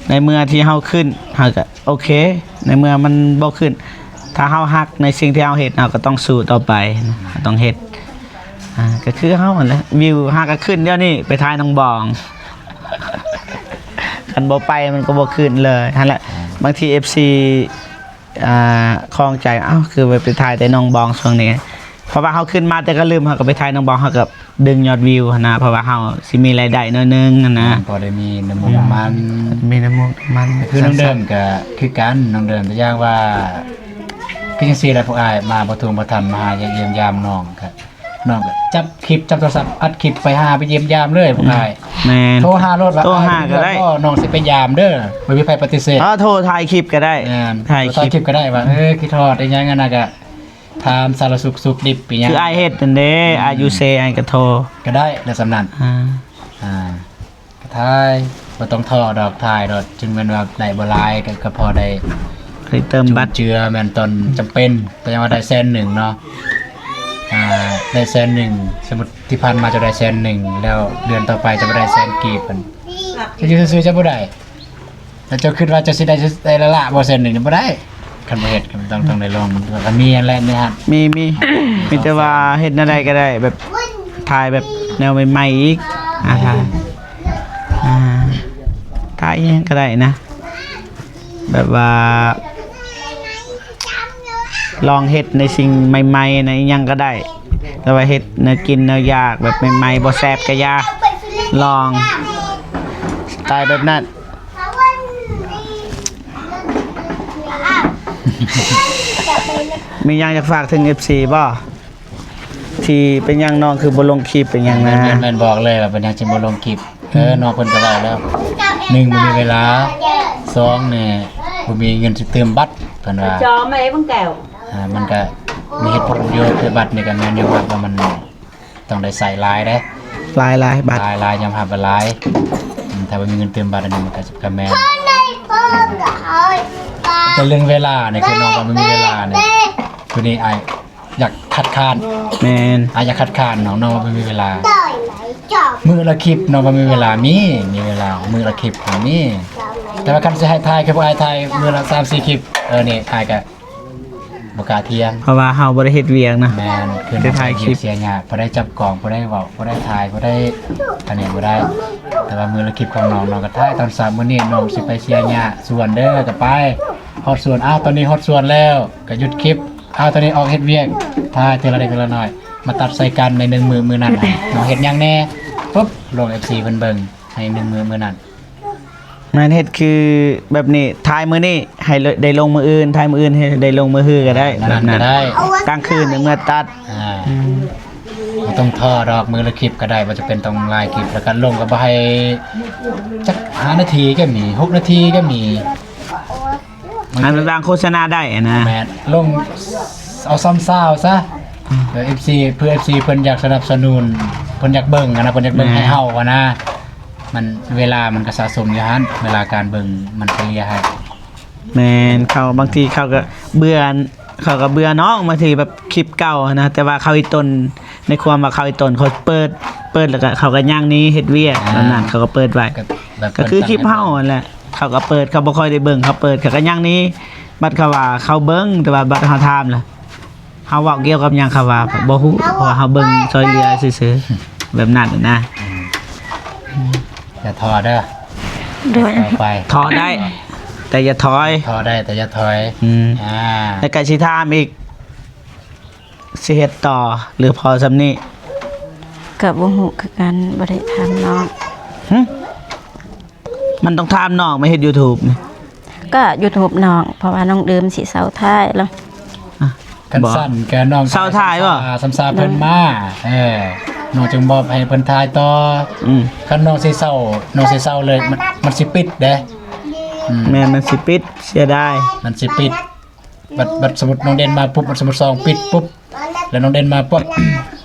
ໃນເມື່ອທີ່ເຮົາຂຶ້ນ ເຮົາກໍໂອເຄ ໃນເມື່ອມັນບໍ່ຂຶ້ນ ຖ້າເຮົາຮັກໃນສິ່ງທີ່ເຮົາເຮັດ ເຮົາກໍຕ້ອງສູ້ຕໍ່ໄປ ເຮົາຕ້ອງເຮັດ ອ່າ ກໍຄືເຮົາຫັ້ນແຫຼະ ວິວຫາກໍຂຶ້ນດຽວນີ້ ໄປຖ່າຍໜອງບອງ ຄັນບໍ່ໄປມັນກໍບໍ່ຂຶ້ນເລີຍຫັ້ນແຫຼະ ບາງທີເອັຟຊີ ອ່າ ຂ້ອງໃຈ ເອົ້າ ຄືໄປ ໄປຖ່າຍແຕ່ໜອງບອງຊ່ວງນີ້ ເພາະວ່າເຮົາຂຶ້ນມາແຕ່ກະລຶມ ເຮົາກໍໄປຖ່າຍໜອງບອງ ເຮົາກໍດຶງຍອດວິວຫັ້ນນະ ເພາະວ່າເຮົາຊິມີລາຍໄດ້ໜ້ອຍໜຶ່ງຫັ້ນນະ ພໍໄດ້ມີນ້ຳມູກນ້ຳມັນ ມີນ້ຳມູກນ້ຳມັນ ຄືນ້ອງເດີມກໍຄືກັນ ນ້ອງເດີມ ຕົວຢ່າງວ່າ ຄືຈັ່ງຊີ້ແຫຼະ ພວກອ້າຍມາບໍ່ທຸ່ງບໍ່ທັນ ມາຫາຢ້ຽມຢາມນ້ອງ ກໍ ນ້ອງກໍຈັບຄລິບ ຈັບໂທລະສັບ ອັດຄລິບໄປຫາ ໄປຢ້ຽມຢາມເລີຍ ພວກອ້າຍ ແມ່ນ ໂທຫາໂລດວ່າ ໂທຫາກໍໄດ້ ອ້າຍ ນ້ອງຊິໄປຢາມເດີ ບໍ່ມີໃຜປະຕິເສດ ເອີ ໂທຖ່າຍຄລິບກໍໄດ້ ແມ່ນ ຖ່າຍຄລິບ ຖ່າຍຄລິບກໍໄດ້ວ່າ ເອີ ຄິດຮອດອີຫຍັງຫັ້ນນະ ກໍຖາມສາລະສຸກສຸກດິບອີຫຍັງ ຄືອ້າຍເຮັດນັ້ນເດ້ ອືມ ອ້າຍຢູ່ເຊ ອ້າຍກໍໂທ ກໍໄດ້ແຫຼະສ່ຳນັ້ນ ອ່າ ອ່າ ກໍຖ່າຍ ບໍ່ຕ້ອງທໍ້ດອກ ຖ່າຍໂລດ ເຖິງແມ່ນວ່າໄດ້ບໍ່ຫຼາຍ ກໍ ກໍພໍໄດ້ ໄດ້ເຕີມບັດ ຈຸນເຈືອ ແມ່ນຕອນຈຳເປັນ ກໍຍັງວ່າໄດ້ແສນໜຶ່ງເນາະ ອ່າ ໄດ້ແສນໜຶ່ງ ສົມມຸດທີ່ຜ່ານມາເຈົ້າໄດ້ແສນໜຶ່ງ ແລ້ວເດືອນຕໍ່ໄປເຈົ້າບໍ່ໄດ້ແສນກີບ ເຈົ້າຢູ່ຊື່ໆ ເຈົ້າບໍ່ໄດ້ ແລ້ວເຈົ້າຄິດວ່າເຈົ້າຊິໄດ້ ໄດ້ລ້າໆ ບໍ່ ແສນໜຶ່ງນີ້ບໍ່ໄດ້ ຄັນບໍ່ເຮັດ ກໍຕ້ອງ ຕ້ອງໄດ້ລອງ ມັນກໍມີຫັ້ນແຫຼະໃນຫັ້ນ ມີ ມີ ມີແຕ່ວ່າເຮັດແນວໃດກໍໄດ້ ແບບ ຖ່າຍແບບແນວໃໝ່ໆ ອີກ ອ່າ ຖ່າຍ ອ່າ ຖ່າຍອີ່ຫຍັງກໍໄດ້ນະ ແບບວ່າ ລອງເຮັດໃນສິ່ງໃໝ່ໆ ໃນອີ່ຫຍັງກໍໄດ້ ແຕ່ວ່າເຮັດແນວກິນແນວຢາກແບບໃໝ່ໆ ບໍ່ແຊບກໍຢ່າ ລອງ ສະໄຕແບບນັ້ນ ມີຫຍັງຢາກຝາກເຖິງເອັຟຊີບໍ່? ທີ່ເປັນຫຍັງນ້ອງຄືບໍ່ລົງຄລິບເປັນຫຍັງນະ? ແມ່ນໆ ແມ່ນ ບອກເລີຍວ່າເປັນຫຍັງຈຶ່ງບໍ່ລົງຄລິບ. ເອີ ນ້ອງເພິ່ນກໍເວົ້າແລ້ວ ໜຶ່ງ ບໍ່ມີເວລາ ສອງ ນີ້ ບໍ່ມີເງິນຊິຕື່ມບັດ ເພິ່ນວ່າ ຈອມໄອ້ເບິ່ງແກ້ວ ອ່າ ມັນກໍມີເຫດຜົນຢູ່ ຄືບັດນີ້ກໍແມ່ນຍອມຮັບວ່າມັນຕ້ອງໄດ້ໃຊ້ຫຼາຍເດ້ ຫຼາຍໆ ບັດ ຫຼາຍໆ ຍອມຮັບວ່າຫຼາຍ ອືມ ຖ້າບໍ່ມີເງິນຕື່ມບັດ ອັນນີ້ມັນກໍ ກໍແມ່ນ ເພິ່ນໄດ້ເພີ່ມກໍເອົາ ແຕ່ເລື່ອງເວລານີ້ ຄືນ້ອງວ່າບໍ່ມີເວລານີ້ ຄືນີ້ອ້າຍຢາກຄັດຄ້ານ ແມ່ນ ອ້າຍຢາກຄັດຄ້ານນ້ອງ ນ້ອງວ່າບໍ່ມີເວລາ ມື້ລະຄລິບ ນ້ອງວ່າມີເວລາ ມີ ມີເວລາ ມື້ລະຄລິບ ມີ ແຕ່ວ່າຄັນຊິໃຫ້ຖ່າຍ ຄືພວກອ້າຍຖ່າຍມື້ລະສາມສີ່ຄລິບ ເອີ ນີ້ອ້າຍກະ ບໍ່ກ້າຖຽງ ເພາະວ່າເຮົາບໍ່ໄດ້ເຮັດວຽກນະ ແມ່ນ ຄືນ້ອງໄດ້ຖ່າຍຄລິບ ເສຍຫຍ້າ ຜູ້ໃດຈັບກ້ອງ ຜູ້ໃດເວົ້າ ຜູ້ໃດຖ່າຍ ຜູ້ໃດອັນນີ້ບໍ່ໄດ້ ແຕ່ວ່າມື້ລະຄລິບຂອງນ້ອງ ນ້ອງກໍຖ່າຍຕອນເຊົ້າ ມື້ນີ້ນ້ອງຊິໄປເສຍຫຍ້າສວນເດີ ກໍໄປ ຮອດສວນ ອ້າວ ຕອນນີ້ຮອດສວນແລ້ວ ກໍຢຸດຄລິບ ອ້າວ ຕອນນີ້ອອກເຮັດວຽກ ຖ່າຍເທື່ອລະເລັກເທື່ອລະນ້ອຍ ມາຕັດໃສ່ກັນໃນໜຶ່ງມື້ ມື້ນັ້ນ ນ້ອງເຮັດຫຍັງແດ່ ປຶບ ລົງເອັຟຊີເພິ່ນເບິ່ງໃນໜຶ່ງມື້ ມື້ນັ້ນ. ແມ່ນ ເຮັດຄືແບບນີ້ ຖ່າຍມື້ນີ້ໃຫ້ໄດ້ລົງມື້ອື່ນ ຖ່າຍມື້ອື່ນໃຫ້ໄດ້ລົງມື້ຮືກໍໄດ້ ແບບນັ້ນກໍໄດ້ ກາງຄືນເມື່ອຕັດ ອ່າ ອືມ ບໍ່ຕ້ອງທໍ້ດອກ ມື້ລະຄລິບກໍໄດ້ ບໍ່ຈຳເປັນຕ້ອງຫຼາຍຄລິບ ແລ້ວກໍລົງກໍບໍ່ໃຫ້ຈັກຫ້ານາທີກໍມີ ຫົກນາທີກໍມີ ໃຫ້ມັນວາງໂຄສະນາໄດ້ນະ ແມ່ນ ລົງເອົາຊໍ່າຊາວຊະ ອືມ ເພື່ອເອັຟຊີ ເພື່ອເອັຟຊີເພິ່ນຢາກສະໜັບສະໜູນ ເພິ່ນຢາກເບິ່ງຫັ້ນນະ ເພິ່ນຢາກເບິ່ງໃຫ້ເຮົາຫັ້ນນະ ມັນ ເວລາມັນກໍສະສົມຢູ່ຫັ້ນ ເວລາການເບິ່ງມັນກະເລ່ຍໃຫ້ ແມ່ນ ເຂົາ ບາງທີເຂົາກໍເບື່ອ ເຂົາກໍເບື່ອນ້ອງ ບາງທີແບບຄລິບເກົ່າຫັ້ນນະ ແຕ່ວ່າເຂົາອີ່ຕົນ ໃນຄວາມວ່າເຂົາອີ່ຕົນ ເຂົາເປີດ ເປີດແລ້ວກໍເຂົາກໍຍ່າງໜີເຮັດວຽກ ອ່າ ແບບນັ້ນ ເຂົາກໍເປີດໄວ້ ກໍ ກໍຄືຄລິບເຮົາຫັ້ນແຫຼະ ເຂົາກໍເປີດ ເຂົາບໍ່ຄ່ອຍໄດ້ເບິ່ງ ເຂົາເປີດ ເຂົາກໍຍ່າງໜີ ບັດເຂົາວ່າເຂົາເບິ່ງ ແຕ່ວ່າບັດເຮົາຖາມລະ ເຮົາເວົ້າກ່ຽວກັບຫຍັງ ເຂົາວ່າບໍ່ຮູ້ ເພາະວ່າເຮົາເບິ່ງຊ່ອຍເຫຼືອຊື່ໆ ແບບນັ້ນນະ ອືມ ຢ່າທໍ້ເດີ ໂດຍ ຕໍ່ໄປ ທໍ້ໄດ້ ແຕ່ຢ່າຖອຍ ທໍ້ໄດ້ ແຕ່ຢ່າຖອຍ ອືມ ອ່າ ແລ້ວກໍຊິຖາມອີກ ຊິເຮັດຕໍ່ ຫຼືພໍສ່ຳນີ້? ກໍບໍ່ຮູ້ຄືກັນ ບໍ່ໄດ້ຖາມນ້ອງ ຫຶ? ມັນຕ້ອງຖາມນ້ອງມາເຮັດຢູທູບນີ້ ກໍຢູທູບນ້ອງ ເພາະວ່ານ້ອງເດີມຊິເຊົາຖ່າຍແລ້ວ ອ່ະ ຄັນຊັ້ນກໍນ້ອງເຊົາຖ່າຍບໍ່? ສຳສາເພິ່ນມາ ເອີ ນ້ອງຈຶ່ງມອບໃຫ້ເພິ່ນຖ່າຍຕໍ່ ອືມ ຄັນນ້ອງຊິເຊົາ ນ້ອງຊິເຊົາເລີຍ ມັນ ມັນຊິປິດເດ້ ອືມ ແມ່ນ ມັນຊິປິດ ເສຍດາຍ ມັນຊິປິດ ບັດ ບັດສົມມຸດນ້ອງເດັ່ນມາປຸບ ບັດສົມມຸດສອງປິດປຸບ ແລ້ວນ້ອງເດັ່ນມາປຸບ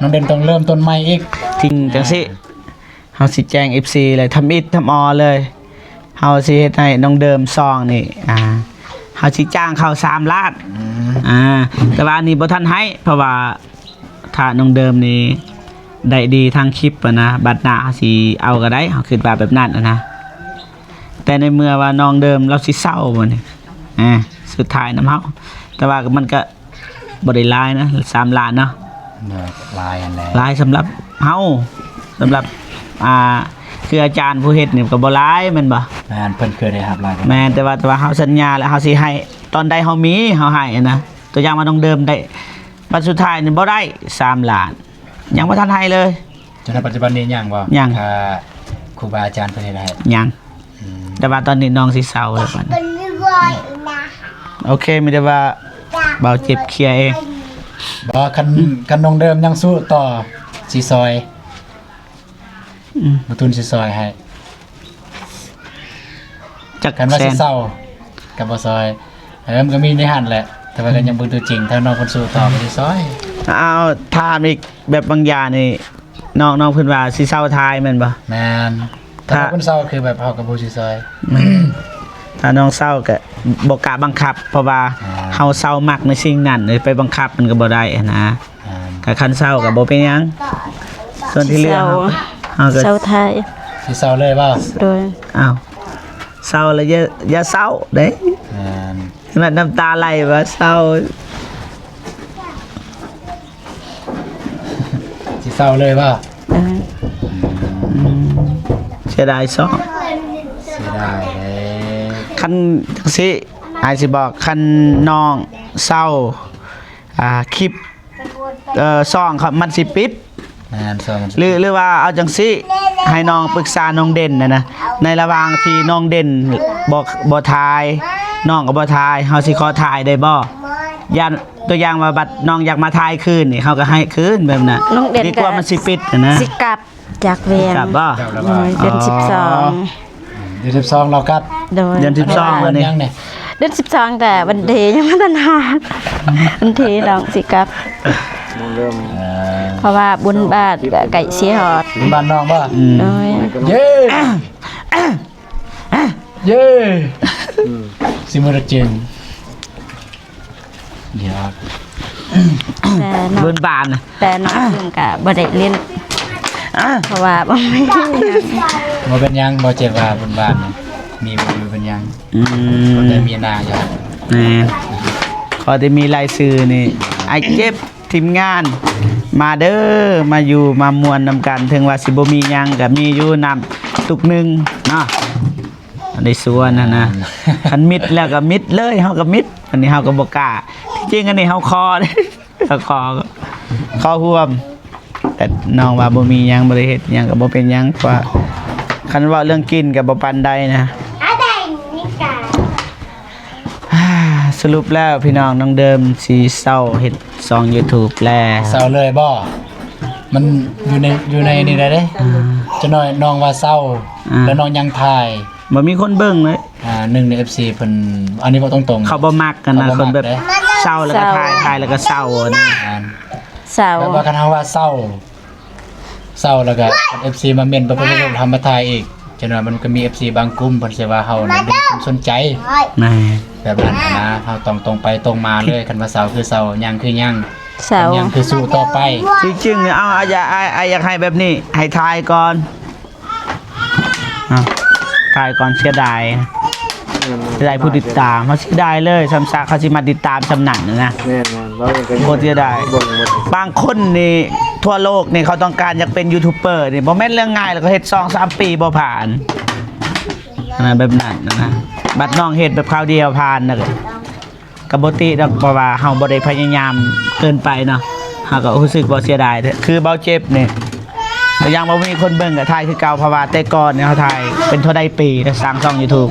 ນ້ອງເດັ່ນຕ້ອງເລີ່ມຕົ້ນໃໝ່ອີກ ທີງຈັ່ງຊີ້ ອ່າ ເຮົາຊິແຈ້ງເອັຟຊີເລີຍ ທຳອິດທຳອໍເລີຍ ເຮົາຊິເຮັດໃຫ້ນ້ອງເດີມສອງນີ້ ອ່າ ເຮົາຊິຈ້າງເຂົາສາມລ້ານ ອືມ ອ່າ ແຕ່ວ່າອັນນີ້ບໍ່ທັນໃຫ້ ເພາະວ່າຖ້ານ້ອງເດີມນີ້ໄດ້ດີທາງຄລິບຫັ້ນນະ ບັດໜ້າເຮົາຊິເອົາກໍໄດ້ ເຮົາຄິດວ່າແບບນັ້ນຫັ້ນນະ ແຕ່ໃນເມື່ອວ່ານ້ອງເດີມລາວຊິເຊົາບັດນີ້ ອ່າ ສຸດທ້າຍນຳເຮົາ ແຕ່ວ່າມັນກໍ ບໍ່ໄດ້ຫຼາຍນະ ສາມລ້ານເນາະ ຫຼາຍຫັ້ນແຫຼະ ຫຼາຍສຳລັບເຮົາ ສຳລັບ ອ່າ ຄືອາຈານຜູ້ເຮັດນີ້ກໍບໍ່ຫຼາຍແມ່ນບໍ່? ແມ່ນ ເພິ່ນເຄີຍໄດ້ຮັບຫຼາຍ ແມ່ນ ແຕ່ວ່າ ແຕ່ວ່າເຮົາສັນຍາແລ້ວ ເຮົາຊິໃຫ້ ຕອນໃດເຮົາມີ ເຮົາໃຫ້ນະ ຕົວຢ່າງວ່ານ້ອງເດີມໄດ້ ບັດສຸດທ້າຍນີ້ບໍ່ໄດ້ ສາມລ້ານ ຍັງບໍ່ທັນໃຫ້ເລີຍ ຈົນໃນປັດຈຸບັນນີ້ຍັງບໍ່? ຍັງ ຖ້າຄູບາອາຈານເພິ່ນເຮັດໃຫ້ ຍັງ ອືມ ແຕ່ວ່າຕອນນີ້ນ້ອງຊິເຊົາແລ້ວບັດນີ້ ໂອເຄ ມີແຕ່ວ່າບ່າວເຈັບເຄຍເອງ ບໍ່ ຄັນ ຄັນນ້ອງເດີມຍັງສູ້ຕໍ່ ຊິຊ່ອຍ ອືມ ບໍ່ຕຸນຊິຊ່ອຍໃຫ້ ຈັກ ຄັນວ່າຊິເຊົາ ກໍບໍ່ຊ່ອຍ ເອີ ມັນກໍມີໃນຫັ້ນແຫຼະ ແຕ່ວ່າກໍຍັງບໍ່ຕົວຈິງ ຖ້ານ້ອງເພິ່ນສູ້ຕໍ່ກໍຊິຊ່ອຍ ເອົາ ຖາມອີກ ແບບບາງຢ່າງນີ້ ນ້ອງ ນ້ອງເພິ່ນວ່າຊິເຊົາຖ່າຍແມ່ນບໍ່? ແມ່ນ ຖ້າ ຖ້າເພິ່ນເຊົາຄືແບບເຮົາກໍບໍ່ຊິຊ່ອຍ ແມ່ນ ຖ້ານ້ອງເຊົາກໍບໍ່ກ້າບັງຄັບ ເພາະວ່າ ອ່າ ເຮົາເຊົາມັກໃນສິ່ງນັ້ນ ໄປບັງຄັບມັນກໍບໍ່ໄດ້ຫັ້ນນະ ອ່າ ກໍຄັນເຊົາກໍບໍ່ເປັນຫຍັງ ສ່ວນທີ່ເຫຼືອເຮົາ ເຮົາກໍເຊົາຖ່າຍ ຊິເຊົາເລີຍບໍ່? ໂດຍ ອ້າວ ເຊົາແລ້ວຢ່າ ຢ່າເຊົາເດ້ ອ່າ ຂະໜາດນ້ຳຕາໄຫຼວ່າເຊົາ ຊິເຊົາເລີຍບໍ່? ເອີ ອືມ ເສຍດາຍຊອກ ເສຍດາຍເດ້ ຄັນຈັ່ງຊີ້ ອ້າຍຊິບອກ ຄັນນ້ອງເຊົາ ອ່າ ຄລິບ ເອີ ຊ່ອງເຂົາມັນຊິປິດ ແມ່ນ ຊ່ອງມັນຊິ ຫຼື ຫຼືວ່າເອົາຈັ່ງຊີ້ ໃຫ້ນ້ອງປຶກສານ້ອງເດັ່ນນະ ໃນລະຫວ່າງທີ່ນ້ອງເດັ່ນບໍ່ ບໍ່ຖ່າຍ ນ້ອງກໍບໍ່ຖ່າຍ ເຮົາຊິຂໍຖ່າຍໄດ້ບໍ່? ຢ່າງ ຕົວຢ່າງວ່າ ບັດນ້ອງຢາກມາຖ່າຍຄືນນີ້ ເຮົາກໍໃຫ້ຄືນແບບນັ້ນ ນ້ອງເດັ່ນ ດີກວ່າມັນຊິປິດນະ ຊິກັບຈາກວຽງ ຊິກັບບໍ່? ໂດຍ ເດືອນ ອໍ ສິບສອງ ເດືອນສິບສອງລາວກັບ ໂດຍ ເດືອນສິບສອງ ເດືອນຫຍັງນີ້? ເດືອນສິບສອງ ແຕ່ວັນທີຍັງບໍ່ທັນຮອດ ວັນທີນ້ອງຊິກັບ ເອີ ເພາະວ່າບຸນບາດກໍໃກ້ຊິຮອດ ບຸນບາດນ້ອງບໍ່? ອືມ ໂດຍ ເຢ້ ເຢ້ ອືມ ຊິມື້ລະຈຶ່ງ ດຽວ ແຕ່ນ້ອງ ເບິ່ງບານນະ ແຕ່ນ້ອງຈຶ່ງກະບໍ່ໄດ້ຫຼິ້ນ ເພາະວ່າບໍ່ມີຫຍັງ ບໍ່ເປັນຫຍັງ ບໍ່ເຈັບວ່າບຸນບານນະ ມີບໍ່ຢູ່ເປັນຫຍັງ ອືມ ແຕ່ມີໜ້າຢູ່ ແມ່ນ ຂໍແຕ່ມີລາຍຊື່ນີ້ ອ້າຍເຈັບ ທີມງານ ມາເດີ ມາຢູ່ມາມ່ວນນຳກັນ ເຖິງວ່າຊິບໍ່ມີຫຍັງ ກະມີຢູ່ນ້ຳຕຸກໜຶ່ງເນາະ ໄດ້ຊວນຫັ້ນນະ ຄັນມິດແລ້ວກໍມິດເລີຍ ເຮົາກໍມິດ ອັນນີ້ເຮົາກໍບໍ່ກ້າ ທີ່ຈິງອັນນີ້ເຮົາຂໍເດ້ ເຮົາຂໍ ຂໍຮ່ວມ ແຕ່ນ້ອງວ່າບໍ່ມີຫຍັງ ບໍ່ໄດ້ເຮັດຫຍັງກໍບໍ່ເປັນຫຍັງ ເພາະວ່າຄັນເວົ້າເລື່ອງກິນກໍບໍ່ປານໃດນະ. ສະຫຼຸບແລ້ວພີ່ນ້ອງ ນ້ອງເດີມຊິເຊົາເຮັດຊ່ອງຢູທູບແລ້ວ ເຊົາເລີຍບໍ່? ມັນຢູ່ໃນ ຢູ່ໃນນີ້ໄດ້ເດ້ ອ່າ ຈັກໜ້ອຍນ້ອງວ່າເຊົາ ອ່າ ແລ້ວນ້ອງຍັງຖ່າຍ ບໍ່ມີຄົນເບິ່ງເລີຍ ອ່າ ໜຶ່ງໃນເອັຟຊີເພິ່ນ ອັນນີ້ເວົ້າຕົງໆ ເຂົາບໍ່ມັກຫັ້ນນະ ເຂົາບໍ່ມັກ ຄົນແບບ ເດ້ ເຊົາແລ້ວກໍຖ່າຍ ຖ່າຍແລ້ວກໍເຊົາຫັ້ນນະ ແມ່ນ ເຊົາ ແບບວ່າຄັນເຮົາວ່າເຊົາ ເຊົາແລ້ວກໍ ເອັຟຊີມາເມັ້ນ ປະປະປະ ທຳມາຖ່າຍອີກ ຈັກໜ້ອຍມັນກໍມີເອັຟຊີບາງກຸ່ມເພິ່ນຊິວ່າເຮົານີ້ດຶງຄວາມສົນໃຈ ແມ່ນ ແບບນັ້ນນະ ເຮົາຕ້ອງຕົງໄປຕົງມາເລີຍ ຄັນວ່າເຊົາຄືເຊົາ ຍັງຄືຍັງ ເຊົາ ຍັງຄືສູ້ຕໍ່ໄປ ທີ່ຈິງ ເອົາ ອາ ຢາກ ອາ ອາ ຢາກໃຫ້ແບບນີ້ ໃຫ້ຖ່າຍກ່ອນ ອ່ະ ຖ່າຍກ່ອນ ເສຍດາຍ ເສຍດາຍຜູ້ຕິດຕາມ ເຮົາເສຍດາຍເລີຍ ຊ່ຳຊາກເຂົາຊິມາຕິດຕາມຊ່ຳນັ້ນນະ ແມ່ນໆ ເຮົາກໍບໍ່ເສຍດາຍ ເບິ່ງໝົດ ບາງຄົນນີ້ທົ່ວໂລກນີ້ເຂົາຕ້ອງການຢາກເປັນຢູທູບເປີນີ້ ບໍ່ແມ່ນເລື່ອງງ່າຍ ແລ້ວກໍເຮັດສອງສາມປີບໍ່ຜ່ານ ອັນນັ້ນແບບນັ້ນນະ ບັດນ້ອງເຮັດແບບຄາວດຽວຜ່ານນະ ກໍບໍ່ຕິດອກ ເພາະວ່າເຮົາບໍ່ໄດ້ພະຍາຍາມເກີນໄປເນາະ ເຮົາກໍຮູ້ສຶກວ່າເສຍດາຍ ຄືເບົາເຈັບນີ້ ກໍຍັງບໍ່ມີຄົນເບິ່ງ ກໍຖ່າຍຄືເກົ່າ ເພາະວ່າແຕ່ກ່ອນນີ້ເຮົາຖ່າຍເປັນເທົ່າໃດປີ ແລ້ວສ້າງຊ່ອງຢູທູບ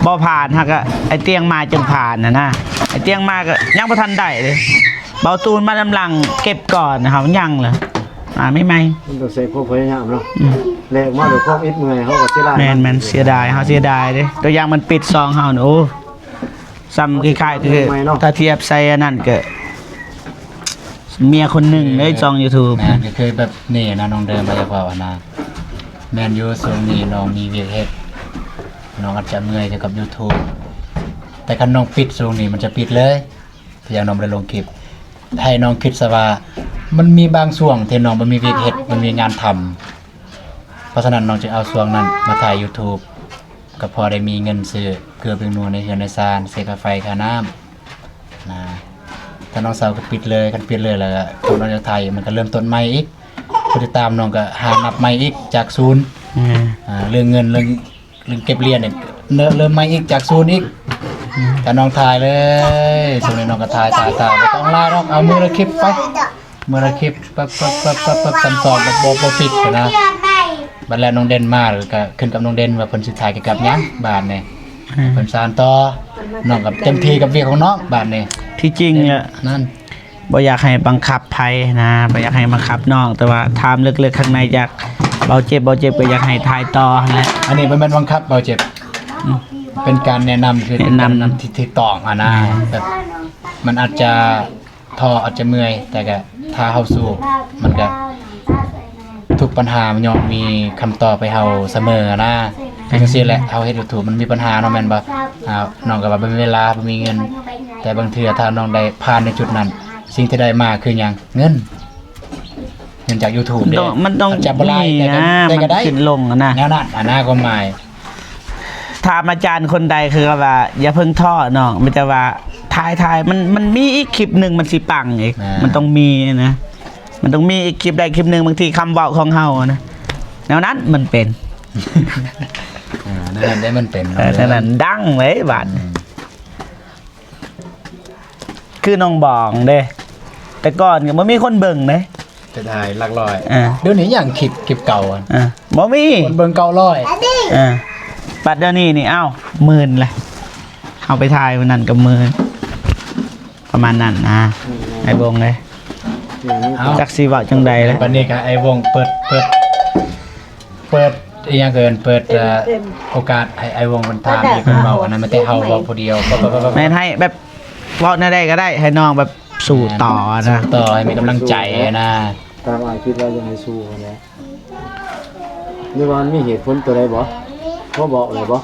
ບໍ່ຜ່ານ ເຮົາກໍ ໄອ້ຕຽງມາຈຶ່ງຜ່ານຫັ້ນນະ ໄອ້ຕຽງມາກໍຍັງບໍ່ທັນໄດ້ເດ້ ເບົາຕູນມານຳຫຼັງເກັບກ່ອນ ເຮົາຍັງລະ ມາໃໝ່ໆ ມັນຕ້ອງໃຊ້ຄວາມພະຍາຍາມເນາະ ອືມ ແລກມາດ້ວຍຄວາມອິດເມື່ອຍ ເຮົາກໍເສຍດາຍ ແມ່ນໆ ເສຍດາຍ ເຮົາເສຍດາຍເດ້ ຕົວຢ່າງມັນປິດຊ່ອງເຮົານີ້ ໂອ້ ຊ່ຳຄ້າຍໆ ຄື ໃໝ່ໆ ເນາະ ຖ້າທຽບໃສ່ອັນນັ້ນກໍເມຍຄົນໜຶ່ງເລີຍ ເອີ ຊ່ອງຢູທູບ ແມ່ນ ກໍຄືແບບນີ້ນະ ນ້ອງເດີມ ວ່າຢາກເວົ້າຫັ້ນນະ ແມ່ນຢູ່ ຊ່ວງນີ້ນ້ອງມີວຽກເຮັດ ນ້ອງອາດຈະເມື່ອຍກ່ຽວກັບຢູທູບ ແຕ່ຄັນນ້ອງປິດຊ່ວງນີ້ມັນຈະປິດເລີຍ ຄືຢ່າງນ້ອງບໍ່ໄດ້ລົງຄລິບ ໃຫ້ນ້ອງຄິດຊະວ່າ ມັນມີບາງຊ່ວງທີ່ນ້ອງບໍ່ມີວຽກເຮັດ ບໍ່ມີງານທຳ ເພາະສະນັ້ນນ້ອງຈຶ່ງເອົາຊ່ວງນັ້ນມາຖ່າຍຢູທູບ ກໍພໍໄດ້ມີເງິນຊື້ເກືອແປ້ງນົວໃນເຮືອນໃນຊານ ເສຍຄ່າໄຟຄ່ານ້ຳນະ ຖ້ານ້ອງເຊົາກໍປິດເລີຍ ຄັນປິດເລີຍແລ້ວ ຄົນນ້ອງຢາກຖ່າຍ ມັນກໍເລີ່ມຕົ້ນໃໝ່ອີກ ຜູ້ຕິດຕາມນ້ອງກໍຫານັບໃໝ່ອີກຈາກສູນ ອືມ ອ່າ ເລື່ອງເງິນ ເລື່ອງ ເລື່ອງເກັບຫຼຽນນີ້ ເລີ່ມ ເລີ່ມໃໝ່ອີກຈາກສູນອີກ ອືມ ກະນ້ອງຖ່າຍເລີຍ ຊ່ວງນີ້ນ້ອງກໍຖ່າຍ ຖ່າຍ ຖ່າຍ ບໍ່ຕ້ອງຫຼາຍດອກ ເອົາມື້ລະຄລິບໄປ ມື້ລະຄລິບ ປັບ ປັບ ປັບ ປັບ ປັບ ສາມ ສອງ ແບບບໍ່ ບໍ່ປິດນະ ບັດແລ້ວນ້ອງເດັ່ນມາ ແລ້ວກໍຂຶ້ນກັບນ້ອງເດັ່ນວ່າເພິ່ນຊິຖ່າຍກ່ຽວກັບຫຍັງບາດນີ້ ອືມ ເພິ່ນສານຕໍ່ ນ້ອງກໍເຕັມທີ່ກັບວຽກຂອງນ້ອງບາດນີ້ ທີ່ຈິງແຫຼະ ນັ້ນ ບໍ່ຢາກໃຫ້ບັງຄັບໃຜນະ ບໍ່ຢາກໃຫ້ບັງຄັບນ້ອງ ແຕ່ວ່າຖາມເລິກໆ ຂ້າງໃນຢາກ ເບົາເຈັບ ເບົາເຈັບກໍຢາກໃຫ້ຖ່າຍຕໍ່ຫັ້ນແຫຼະ ອັນນີ້ບໍ່ແມ່ນບັງຄັບເບົາເຈັບ ອືມ ເປັນການແນະນຳ ຄືເປັນການແນະນຳທີ່ຖືກຕ້ອງຫັ້ນນະ ອືມ ແບບມັນອາດຈະທໍ້ ອາດຈະເມື່ອຍ ແຕ່ກະຖ້າເຮົາສູ້ ມັນກະ ທຸກບັນຫາມັນຍ່ອມມີຄຳຕອບໃຫ້ເຮົາສະເໝີນະ ຄືຈັ່ງຊີ້ແຫຼະ ເຮົາເຮັດຢູທູບມັນມີບັນຫາເນາະ ແມ່ນບໍ່? ອ່າ ນ້ອງກໍວ່າບໍ່ມີເວລາ ບໍ່ມີເງິນ ແຕ່ບາງເທື່ອຖ້ານ້ອງໄດ້ຜ່ານໃນຈຸດນັ້ນ ສິ່ງທີ່ໄດ້ມາຄືຫຍັງ? ເງິນ ເງິນຈາກຢູທູບເດ້ ມັນຕ້ອງ ມັນຕ້ອງ ອາດຈະບໍ່ຫຼາຍ ມີ ແຕ່ກໍ ນະ ແຕ່ກໍໄດ້ ມັນຂຶ້ນລົງນະ ແນວນັ້ນນະ ຄວາມໝາຍ ຖາມອາຈານຄົນໃດຄືວ່າ ຢ່າເພິ່ງທໍ້ນ້ອງ ມີແຕ່ວ່າຖ່າຍໆ ມັນ ມັນມີອີກຄລິບໜຶ່ງ ມັນຊິປັງອີກ ແມ່ນ ມັນຕ້ອງມີນະ ມັນຕ້ອງມີອີກຄລິບໃດຄລິບໜຶ່ງ ບາງທີຄຳເວົ້າຂອງເຮົານະ ແນວນັ້ນມັນເປັນ ເອີ ແນວນັ້ນໄດ້ມັນເປັນ ເອີ ເນາະ ແນວນັ້ນດັງເລີຍບາດ ອືມ ຄືນ້ອງບອງເດ້ ແຕ່ກ່ອນກໍບໍ່ມີຄົນເບິ່ງເດ້ ຈະໄດ້ຫຼັກຮ້ອຍ ອ່າ ດຽວນີ້ຍັງຄລິບ ຄລິບເກົ່າ ອ່າ ບໍ່ມີ ຄົນເບິ່ງເກົ້າຮ້ອຍ ອ່າ ບັດດຽວນີ້ນີ້ ເອົ້າ ໝື່ນລະ ເຮົາໄປຖ່າຍມື້ນັ້ນກໍໝື່ນ ປະມານນັ້ນນະ ອືມ ອ້າຍວົງເອີຍ ອືມ ຈັກຊິເວົ້າຈັ່ງໃດລະ ບັດນີ້ກໍອ້າຍວົງເປີດ ເປີດ ເປີດອີ່ຫຍັງເອີ້ນ ເປີດ ເອີ ໂອກາດໃຫ້ອ້າຍວົງເພິ່ນຖາມອີກ ເພິ່ນເວົ້າ ອັນນັ້ນແມ່ນແຕ່ເຮົາເວົ້າຜູ້ດຽວ ແມ່ນໃຫ້ແບບເວົ້າແນວໃດກໍໄດ້ ໃຫ້ນ້ອງແບບ ສູ້ຕໍ່ນະ ແມ່ນ ສູ້ຕໍ່ໃຫ້ມີກຳລັງໃຈນະ ຕາມອ້າຍຄິດວ່າຢາກໃຫ້ສູ້ຫັ້ນແຫຼະ ຫຼືວ່າມັນມີເຫດຜົນຕົວໃດບໍ່? ບໍ່ບອກເລີຍບໍ່?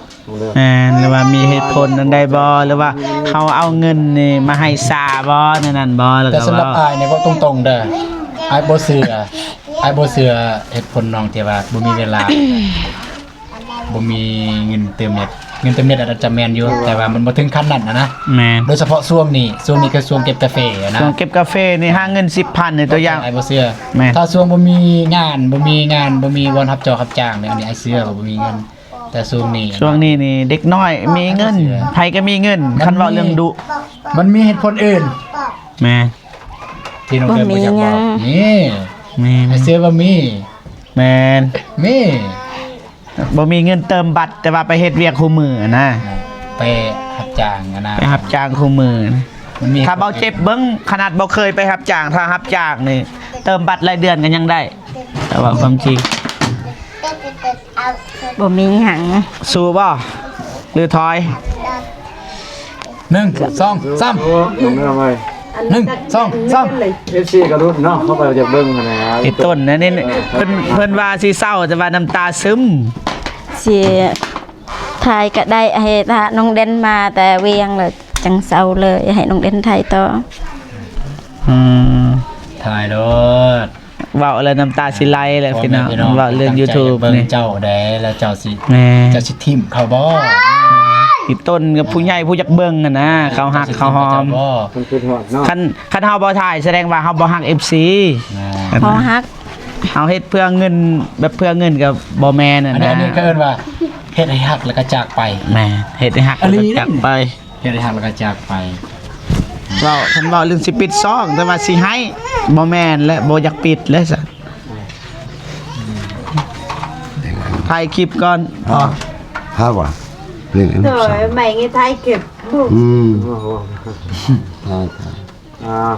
ແມ່ນ ຫຼືວ່າມີເຫດຜົນອັນໃດບໍ່ ຫຼືວ່າເຮົາເອົາເງິນນີ້ມາໃຫ້ຊາບໍ່ ແນວນັ້ນບໍ່? ແລ້ວກໍ ແຕ່ສຳລັບອ້າຍນີ້ເວົ້າຕົງໆເດີ ອ້າຍບໍ່ເຊື່ອ ອ້າຍບໍ່ເຊື່ອເຫດຜົນນ້ອງທີ່ວ່າບໍ່ມີເວລາ ບໍ່ມີເງິນເຕີມເນັດ ເງິນເຕີມເນັດອາດຈະແມ່ນຢູ່ ແຕ່ວ່າມັນບໍ່ເຖິງຂັ້ນນັ້ນນະ. ແມ່ນ ໂດຍສະເພາະຊ່ວງນີ້ ຊ່ວງນີ້ຄືຊ່ວງເກັບກາເຟນະ ຊ່ວງເກັບກາເຟນີ້ຫາເງິນສິບພັນນີ້ ຕົວຢ່າງ ອ້າຍບໍ່ເຊື່ອ. ແມ່ນ ຖ້າຊ່ວງບໍ່ມີງານ ບໍ່ມີງານ ບໍ່ມີບ່ອນຮັບເຈົ້າຮັບຈ້າງນີ້ ອັນນີ້ອ້າຍເຊື່ອວ່າບໍ່ມີເງິນ. ແຕ່ຊ່ວງນີ້ ຊ່ວງນີ້ນີ້ເດັກນ້ອຍມີເງິນ ໃຜກໍມີເງິນ ຄັນເວົ້າເລື່ອງດຸ ມັນມີເຫດຜົນອື່ນ. ແມ່ນ ທີ່ນ້ອງເດີມບໍ່ຢາກບອກ ມີ ມີ ໃຫ້ເຊື່ອວ່າມີ. ແມ່ນ ມີ ບໍ່ມີເງິນເຕີມບັດ ແຕ່ວ່າໄປເຮັດວຽກຄູ່ມື້ນະ ໄປຮັບຈ້າງນະ ໄປຮັບຈ້າງຄູ່ມື້. ມັນມີ ຖ້າເບົາເຈັບເບິ່ງ ຂະໜາດບໍ່ເຄີຍໄປຮັບຈ້າງ ຖ້າຮັບຈ້າງນີ້ ເຕີມບັດລາຍເດືອນກໍຍັງໄດ້ ແຕ່ວ່າຄວາມຈິງ ບໍ່ມີຫຍັງ. ສູ້ບໍ່ ຫຼືຖອຍ? ໜຶ່ງ ສອງ ສາມ ໂອ້ ລົງເຮືອໄວ ໜຶ່ງ ສອງ ສາມ ເອັຟຊີກໍລຸ້ນເນາະ ເຂົາກໍຢາກເບິ່ງຫັ້ນນະ. ອີຕົ້ນນັ້ນນີ້ ເອີ ເພິ່ນ ເພິ່ນວ່າຊິເຊົາ ແຕ່ວ່ານ້ຳຕາຊຶມ ຊິ ຖ່າຍກໍໄດ້ ໃຫ້ຖ້ານ້ອງເດັ່ນມາແຕ່ວຽງແລ້ວຈັ່ງເຊົາເລີຍ ໃຫ້ນ້ອງເດັ່ນຖ່າຍຕໍ່. ອືມ ຖ່າຍໂລດ ເວົ້າແລ້ວນ້ຳຕາຊິໄຫຼແຫຼະພີ່ນ້ອງ ເວົ້າເລື່ອງຢູທູບນີ້ ເບິ່ງເຈົ້າແດ່ ແລ້ວເຈົ້າຊິ ແມ່ນ ເຈົ້າຊິຖິ້ມເຂົາບໍ່? ອີຕົ້ນກັບຜູ້ໃຫຍ່ຜູ້ຢາກເບິ່ງຫັ້ນນະ ເຂົາຮັກເຂົາຫອມ ເຂົາຄິດຮອດເນາະ. ຄັນ ຄັນເຮົາບໍ່ຖ່າຍ ສະແດງວ່າເຮົາບໍ່ຮັກເອັຟຊີ. ແມ່ນ ເຮົາຮັກ ເຮົາເຮັດເພື່ອເງິນ ແບບເພື່ອເງິນກໍບໍ່ແມ່ນຫັ້ນນະ. ອັນນີ້ ອັນນີ້ເຂົາເອີ້ນວ່າເຮັດໃຫ້ຮັກແລ້ວກໍຈາກໄປ. ແມ່ນ ເຮັດໃຫ້ຮັກແລ້ວກໍຈາກໄປ ເຮັດໃຫ້ຮັກແລ້ວກໍຈາກໄປ. ເວົ້າ ຄັນເວົ້າເລື່ອງຊິປິດຊ່ອງ ແຕ່ວ່າຊິໃຫ້ ບໍ່ແມ່ນແຫຼະ ບໍ່ຢາກປິດແຫຼະຊັ້ນ. ຖ່າຍຄລິບກ່ອນ ອໍ ຫາວ່າ ໂດຍ ໄມ້ນີ້ຖ່າຍຄລິບ ອືມ ຖ່າຍ ຖ່າຍ ອ່າ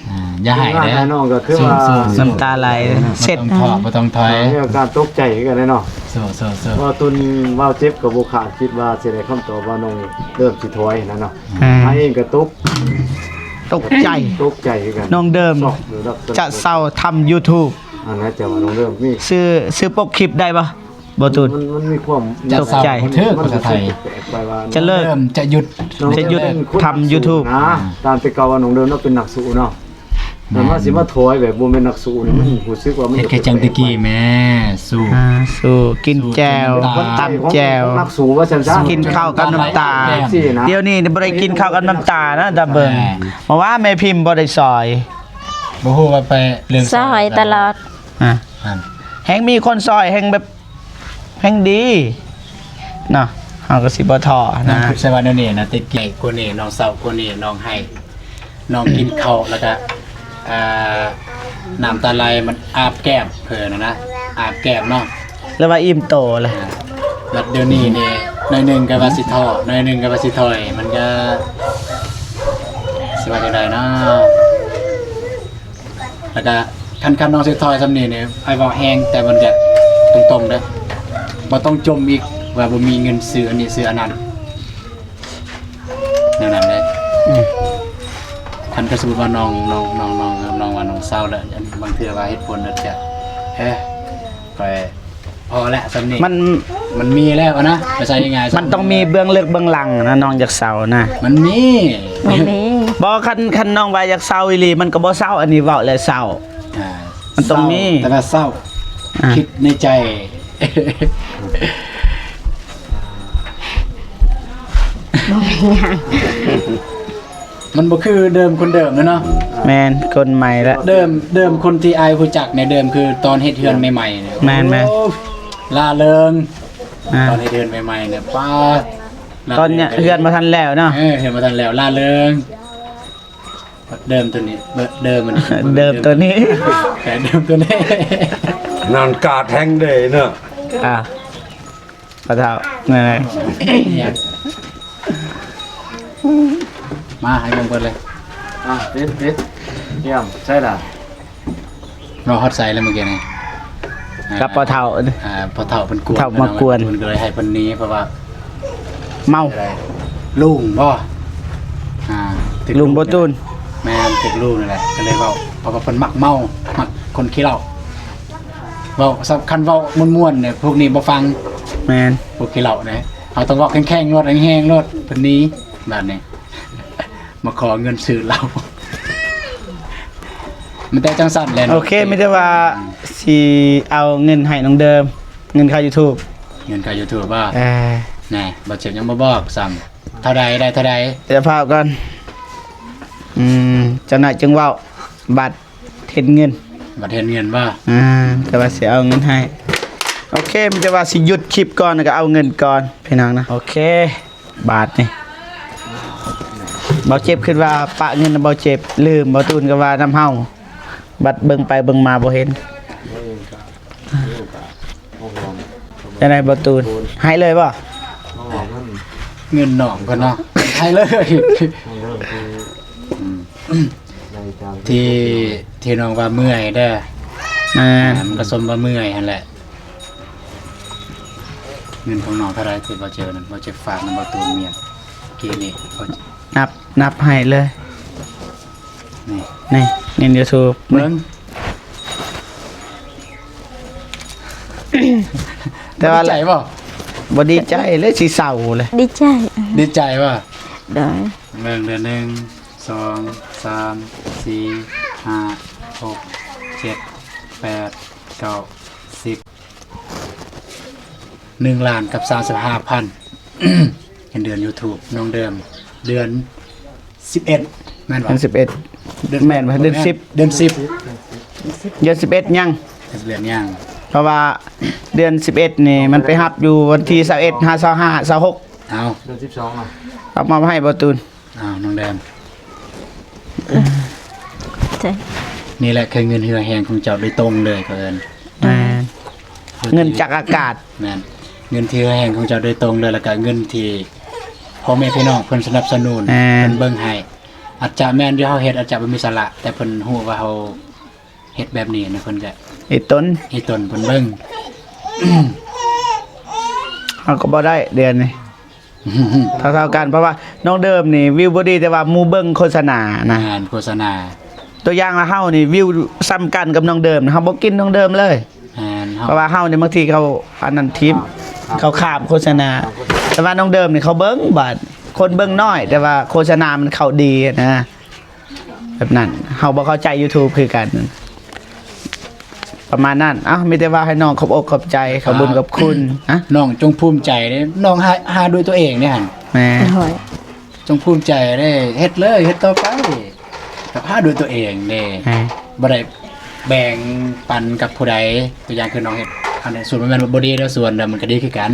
ອ່າ ຢ່າໃຫ້ເດີ ນ້ອງກໍຄືວ່າ ນ້ຳຕາໄຫຼ ເຊັດ ບໍ່ຕ້ອງທໍ້ ບໍ່ຕ້ອງຖອຍ ມີອາການຕົກໃຈຄືກັນເນາະ. ສູ້ໆໆ ເວົ້າຕຸນເວົ້າເຈັບກໍບໍ່ຄາດຄິດວ່າຊິໄດ້ຄຳຕອບວ່ານ້ອງເລີ່ມຊິຖອຍຫັ້ນນະເນາະ. ອືມ ອ້າຍເອງກໍຕົກ ຕົກໃຈ ຕົກໃຈຄືກັນ ນ້ອງເດີມ ຊອກຢູ່ດອກ ຈະເຊົາທຳຢູທູບ. ອັນນັ້ນຈະວ່ານ້ອງເດີມມີ ຊື່ ຊື່ປົກຄລິບໄດ້ບໍ່? ບໍ່ຕູນ ມັນ ມັນມີຄວາມ ຈະເຊົາ ຕົກໃຈ ຖືກພາສາໄທ ຈະເລີກ ຈະຢຸດ ຈະຢຸດທຳຢູທູບນະ. ຕາມແຕ່ເກົ່າວ່ານ້ອງເດີມເນາະ ເປັນນັກສູ້ເນາະ ແມ່ນ ແຕ່ວ່າຊິມາຖອຍແບບບໍ່ແມ່ນນັກສູ້ນີ້ ມັນຮູ້ສຶກວ່າມັນ ເຮັດຄືຈັ່ງແຕ່ກີ້ແມ້ ສູ້ ອ່າ ສູ້ ກິນແຈ່ວ ຕຳແຈ່ວ ນັກສູ້ວ່າຊັ້ນຊະ ກິນເຂົ້າກັບນ້ຳຕາ. ດຽວນີ້ບໍ່ໄດ້ກິນເຂົ້າກັບນ້ຳຕານະ ດຳເບິ່ງ ເພາະວ່າແມ່ພິມບໍ່ໄດ້ຊ່ອຍ ບໍ່ຮູ້ວ່າໄປເລື່ອງ ຊ່ອຍຕະຫຼອດ ອ່າ ແຮ່ງມີຄົນຊ່ອຍ ແຮ່ງແບບ ແຮ່ງດີເນາະ ເຮົາກໍຊິບໍ່ທໍ້ນະ. ໃສ່ວ່າແນວນີ້ນະ ແຕ່ກີ້ກວ່ານີ້ ນ້ອງເສົ້າກວ່ານີ້ ນ້ອງໄຫ້ ນ້ອງກິນເຂົ້າ ແລ້ວກະ ອ່າ ນ້ຳຕາໄຫຼ ມັນອາບແກ້ມເພິ່ນນະ ອາບແກ້ມເນາະ ແລ້ວວ່າອີ່ມໂຕແລ້ວ. ອ່າ ບັດດຽວນີ້ນີ້ ໜ້ອຍໜຶ່ງກໍວ່າຊິທໍ້ ໜ້ອຍໜຶ່ງກໍວ່າຊິຖອຍ ມັນກໍ ຊິວ່າຈັ່ງໃດເນາະ? ແລ້ວກະຄັນ ຄັນນ້ອງຊິຖອຍສ່ຳນີ້ນີ້ ອ້າຍເວົ້າແຮງ ແຕ່ມັນຈະຕົງໆເດີ ບໍ່ຕ້ອງຈົ່ມອີກວ່າບໍ່ມີເງິນຊື້ອັນນີ້ຊື້ອັນນັ້ນ ແນວນັ້ນເດ້. ອືມ ຄັນກໍສົມມຸດວ່ານ້ອງ ນ້ອງ ນ້ອງ ນ້ອງ ນ້ອງວ່ານ້ອງເຊົາແລ້ວ ບາງເທື່ອວ່າເຫດຜົນອາດຈະ ເອີ ຂ້ອຍ ພໍແລ້ວສ່ຳນີ້ ມັນ ມັນມີແລ້ວນະ ວ່າຊັ້ນງ່າຍໆ ມັນຕ້ອງມີເບື້ອງເລິກເບື້ອງຫຼັງນະ ນ້ອງຢາກເຊົານະ ມັນມີ ບໍ່ມີ ບໍ່ ຄັນ ຄັນນ້ອງວ່າຢາກເຊົາອີ່ຫຼີ ມັນກໍບໍ່ເຊົາ ອັນນີ້ເວົ້າແລ້ວເຊົາ ອ່າ ມັນຕ້ອງມີ ເຊົາ ແຕ່ວ່າເຊົາ ອ່າ ຄິດໃນໃຈ ບໍ່ມີຫຍັງ. ມັນບໍ່ຄືເດີມຄົນເດີມແລ້ວເນາະ ແມ່ນ ຄົນໃໝ່ລະ ເດີມ ເດີມຄົນທີ່ອ້າຍຮູ້ຈັກນີ້ ເດີມຄືຕອນເຮັດເຮືອນໃໝ່ໆນີ້ ແມ່ນໆ ໂອ້ ລ່າເລີງ ອ່າ ຕອນເຮັດເຮືອນໃໝ່ໆນີ້ ປ້າ ຕອນເຮືອນບໍ່ທັນແລ້ວເນາະ ເອີ ເຮືອນບໍ່ທັນແລ້ວ ລ່າເລີງ ເດີມໂຕນີ້ ເດີມມັນ ເດີມໂຕນີ້ ແຕ່ເດີມໂຕນີ້ ນອນກາດແຮງເດ້ເນາະ ອ່າ ພໍ່ເຖົ້າ ແມ່ນ ມາໃຫ້ເບິ່ງເບິດເລີຍ ອ່ະ ປິດ ປິດ ຢ້ຽມ ໃຊ່ລະ ເວົ້າຮອດໃສແລ້ວມື້ກີ້ນີ້ ກັບພໍ່ເຖົ້າ ອ່າ ພໍ່ເຖົ້າເພິ່ນກວນ ເຖົ້າມາກວນ ເພິ່ນກໍເລີຍໃຫ້ເພິ່ນໜີ ເພາະວ່າເມົາ ລຸງບໍ່ ອ່າ ລຸງບໍ່ຕູນ ແມ່ນ ຖືກລຸງນັ້ນແຫຼະ ກໍເລີຍເວົ້າ ເພາະວ່າເພິ່ນມັກເມົາ ມັກຄົນຂີ້ເຫຼົ້າ ເວົ້າ ຄັນເວົ້າມ່ວນໆນີ້ ພວກນີ້ບໍ່ຟັງ ແມ່ນ ພວກຂີ້ເຫຼົ້ານະ ເຮົາຕ້ອງເວົ້າແຂງໆໂລດ ແຮງໆໂລດ ເພິ່ນໜີ ບາດນີ້ ມາຂໍເງິນຊື້ເຫຼົ້າ ມັນແຕ່ຈັ່ງຊັ້ນແຫຼະ. ໂອເຄ ມີແຕ່ວ່າ ອືມ ຊິເອົາເງິນໃຫ້ນ້ອງເດີມ ເງິນຄ່າຢູທູບ ເງິນຄ່າຢູທູບບໍ່? ເອີ ແນ່ ບໍ່ເຈັບຍັງບໍ່ບອກຊ້ຳ ເທົ່າໃດ ໄດ້ເທົ່າໃດ? ດຽວຟ້າວກ່ອນ ອືມ ຈັກໜ້ອຍຈຶ່ງເວົ້າ ບັດ ເຫັນເງິນ ບັດເຫັນເງິນບໍ່? ອ່າ ແຕ່ວ່າຊິເອົາເງິນໃຫ້. ໂອເຄ ມີແຕ່ວ່າຊິຢຸດຄລິບກ່ອນ ແລ້ວກໍເອົາເງິນກ່ອນ ພີ່ນ້ອງນະ. ໂອເຄ ບາດນີ້ ເບົາເຈັບຄິດວ່າປະເງິນນຳເບົາເຈັບ ລືມ ເບົາຕູນກໍວ່ານຳເຮົາ ບັດເບິ່ງໄປເບິ່ງມາບໍ່ເຫັນ. ຈັ່ງໃດ ເບົາຕູນ ໃຫ້ເລີຍບໍ່? ເງິນນ້ອງເພິ່ນເນາະ ໃຫ້ເລີຍ. ອືມ ທີ່ ທີ່ນ້ອງວ່າເມື່ອຍເດີ ອ່າ ມັນກໍສົມວ່າເມື່ອຍຫັ້ນແຫຼະ. ເງິນຂອງນ້ອງເທົ່າໃດທີ່ເບົາເຈີນັ້ນ ເບົາເຈີຝາກນຳເບົາຕູນເມຍກີ້ນີ້ ນັບ ນັບໃຫ້ເລີຍ. ນີ້ ນີ້ ເງິນຢູທູບ ເບິ່ງ ແຕ່ວ່າ ດີໃຈບໍ່? ບໍ່ດີໃຈເລີຍ ຊິເສົ້າເລີຍ. ດີໃຈ ດີໃຈບໍ່? ໂດຍ ເບິ່ງເດີ ໜຶ່ງ ສອງ ສາມ ສີ່ ຫ້າ ຫົກ ເຈັດ ແປດ ເກົ້າ ສິບ ໜຶ່ງລ້ານກັບສາມສິບຫ້າພັນ ເງິນເດືອນຢູທູບນ້ອງເດີມ ເດືອນສິບເອັດ ແມ່ນບໍ່? ເດືອນສິບເອັດ ເດືອນ ແມ່ນບໍ່? ເດືອນສິບ ເດືອນສິບ ເດືອນສິບເອັດຍັງ ເດືອນສິບເອັດຍັງ ເພາະວ່າເດືອນສິບເອັດນີ້ມັນໄປຮັບຢູ່ວັນທີຊາວເອັດ ຫາ ຊາວຫ້າ ຊາວຫົກ ເອົາ ເດືອນສິບສອງ ເອົາມາໃຫ້ເບົາຕູນ. ອ້າວ ນ້ອງແດນ ໃຊ່ ນີ້ແຫຼະຄືເງິນເຫື່ອແຮງຂອງເຈົ້າໂດຍຕົງເລີຍ ເຂົາເອີ້ນ ແມ່ນ ເງິນຈາກອາກາດ ແມ່ນ ເງິນທີ່ເຫື່ອແຮງຂອງເຈົ້າໂດຍຕົງເລີຍ ແລ້ວກະເງິນທີ່ພໍ່ແມ່ພີ່ນ້ອງເພິ່ນສະໜັບສະໜູນ ແມ່ນ ເພິ່ນເບິ່ງໃຫ້ ອາດຈະແມ່ນຢູ່ເຮົາເຮັດອາດຈະບໍ່ມີສາລະ ແຕ່ເພິ່ນຮູ້ວ່າເຮົາ ເຮັດແບບນີ້ນະ ເພິ່ນກະອີຕົນ ອີຕົນເພິ່ນເບິ່ງ ເຮົາກໍບໍ່ໄດ້ເດືອນນີ້ ເທົ່າໆກັນ ເພາະວ່ານ້ອງເດີມນີ້ວິວບໍ່ດີ ແຕ່ວ່າໝູ່ເບິ່ງໂຄສະນານະ ແມ່ນ ໂຄສະນາ ຕົວຢ່າງລະເຮົານີ້ວິວສ່ຳກັນກັບນ້ອງເດີມ ເຮົາບໍ່ກິນນ້ອງເດີມເລີຍ ແມ່ນ ເຮົາ ເພາະວ່າເຮົານີ້ບາງທີເຂົາອັນນັ້ນທີມ ເຂົາຂ້າມໂຄສະນາ ແຕ່ວ່ານ້ອງເດີມນີ້ເຂົາເບິ່ງ ບາດຄົນເບິ່ງໜ້ອຍ ແຕ່ວ່າໂຄສະນາມັນເຂົ້າດີນະ. ແບບນັ້ນ ເຮົາບໍ່ເຂົ້າໃຈຢູທູບຄືກັນ ປະມານນັ້ນ ເອົ້າ ມີແຕ່ວ່າໃຫ້ນ້ອງຂອບອົກຂອບໃຈ ຂອບບຸນຂອບຄຸນ ຮະ ນ້ອງຈົ່ງພູມໃຈເດ້ ນ້ອງຫາ ຫາດ້ວຍຕົວເອງເດ້ຫັ້ນ ແມ່ນ ໂດຍ ຈົ່ງພູມໃຈເດ້ ເຮັດເລີຍ ເຮັດຕໍ່ໄປ ແບບຫາດ້ວຍຕົວເອງເດ້ ແມ່ນ ບໍ່ໄດ້ແບ່ງປັນກັບຜູ້ໃດ ຕົວຢ່າງຄືນ້ອງເຮັດ ອັນນີ້ສວນບໍ່ແມ່ນວ່າບໍ່ດີເດີ ສວນແລ້ວມັນກໍດີຄືກັນ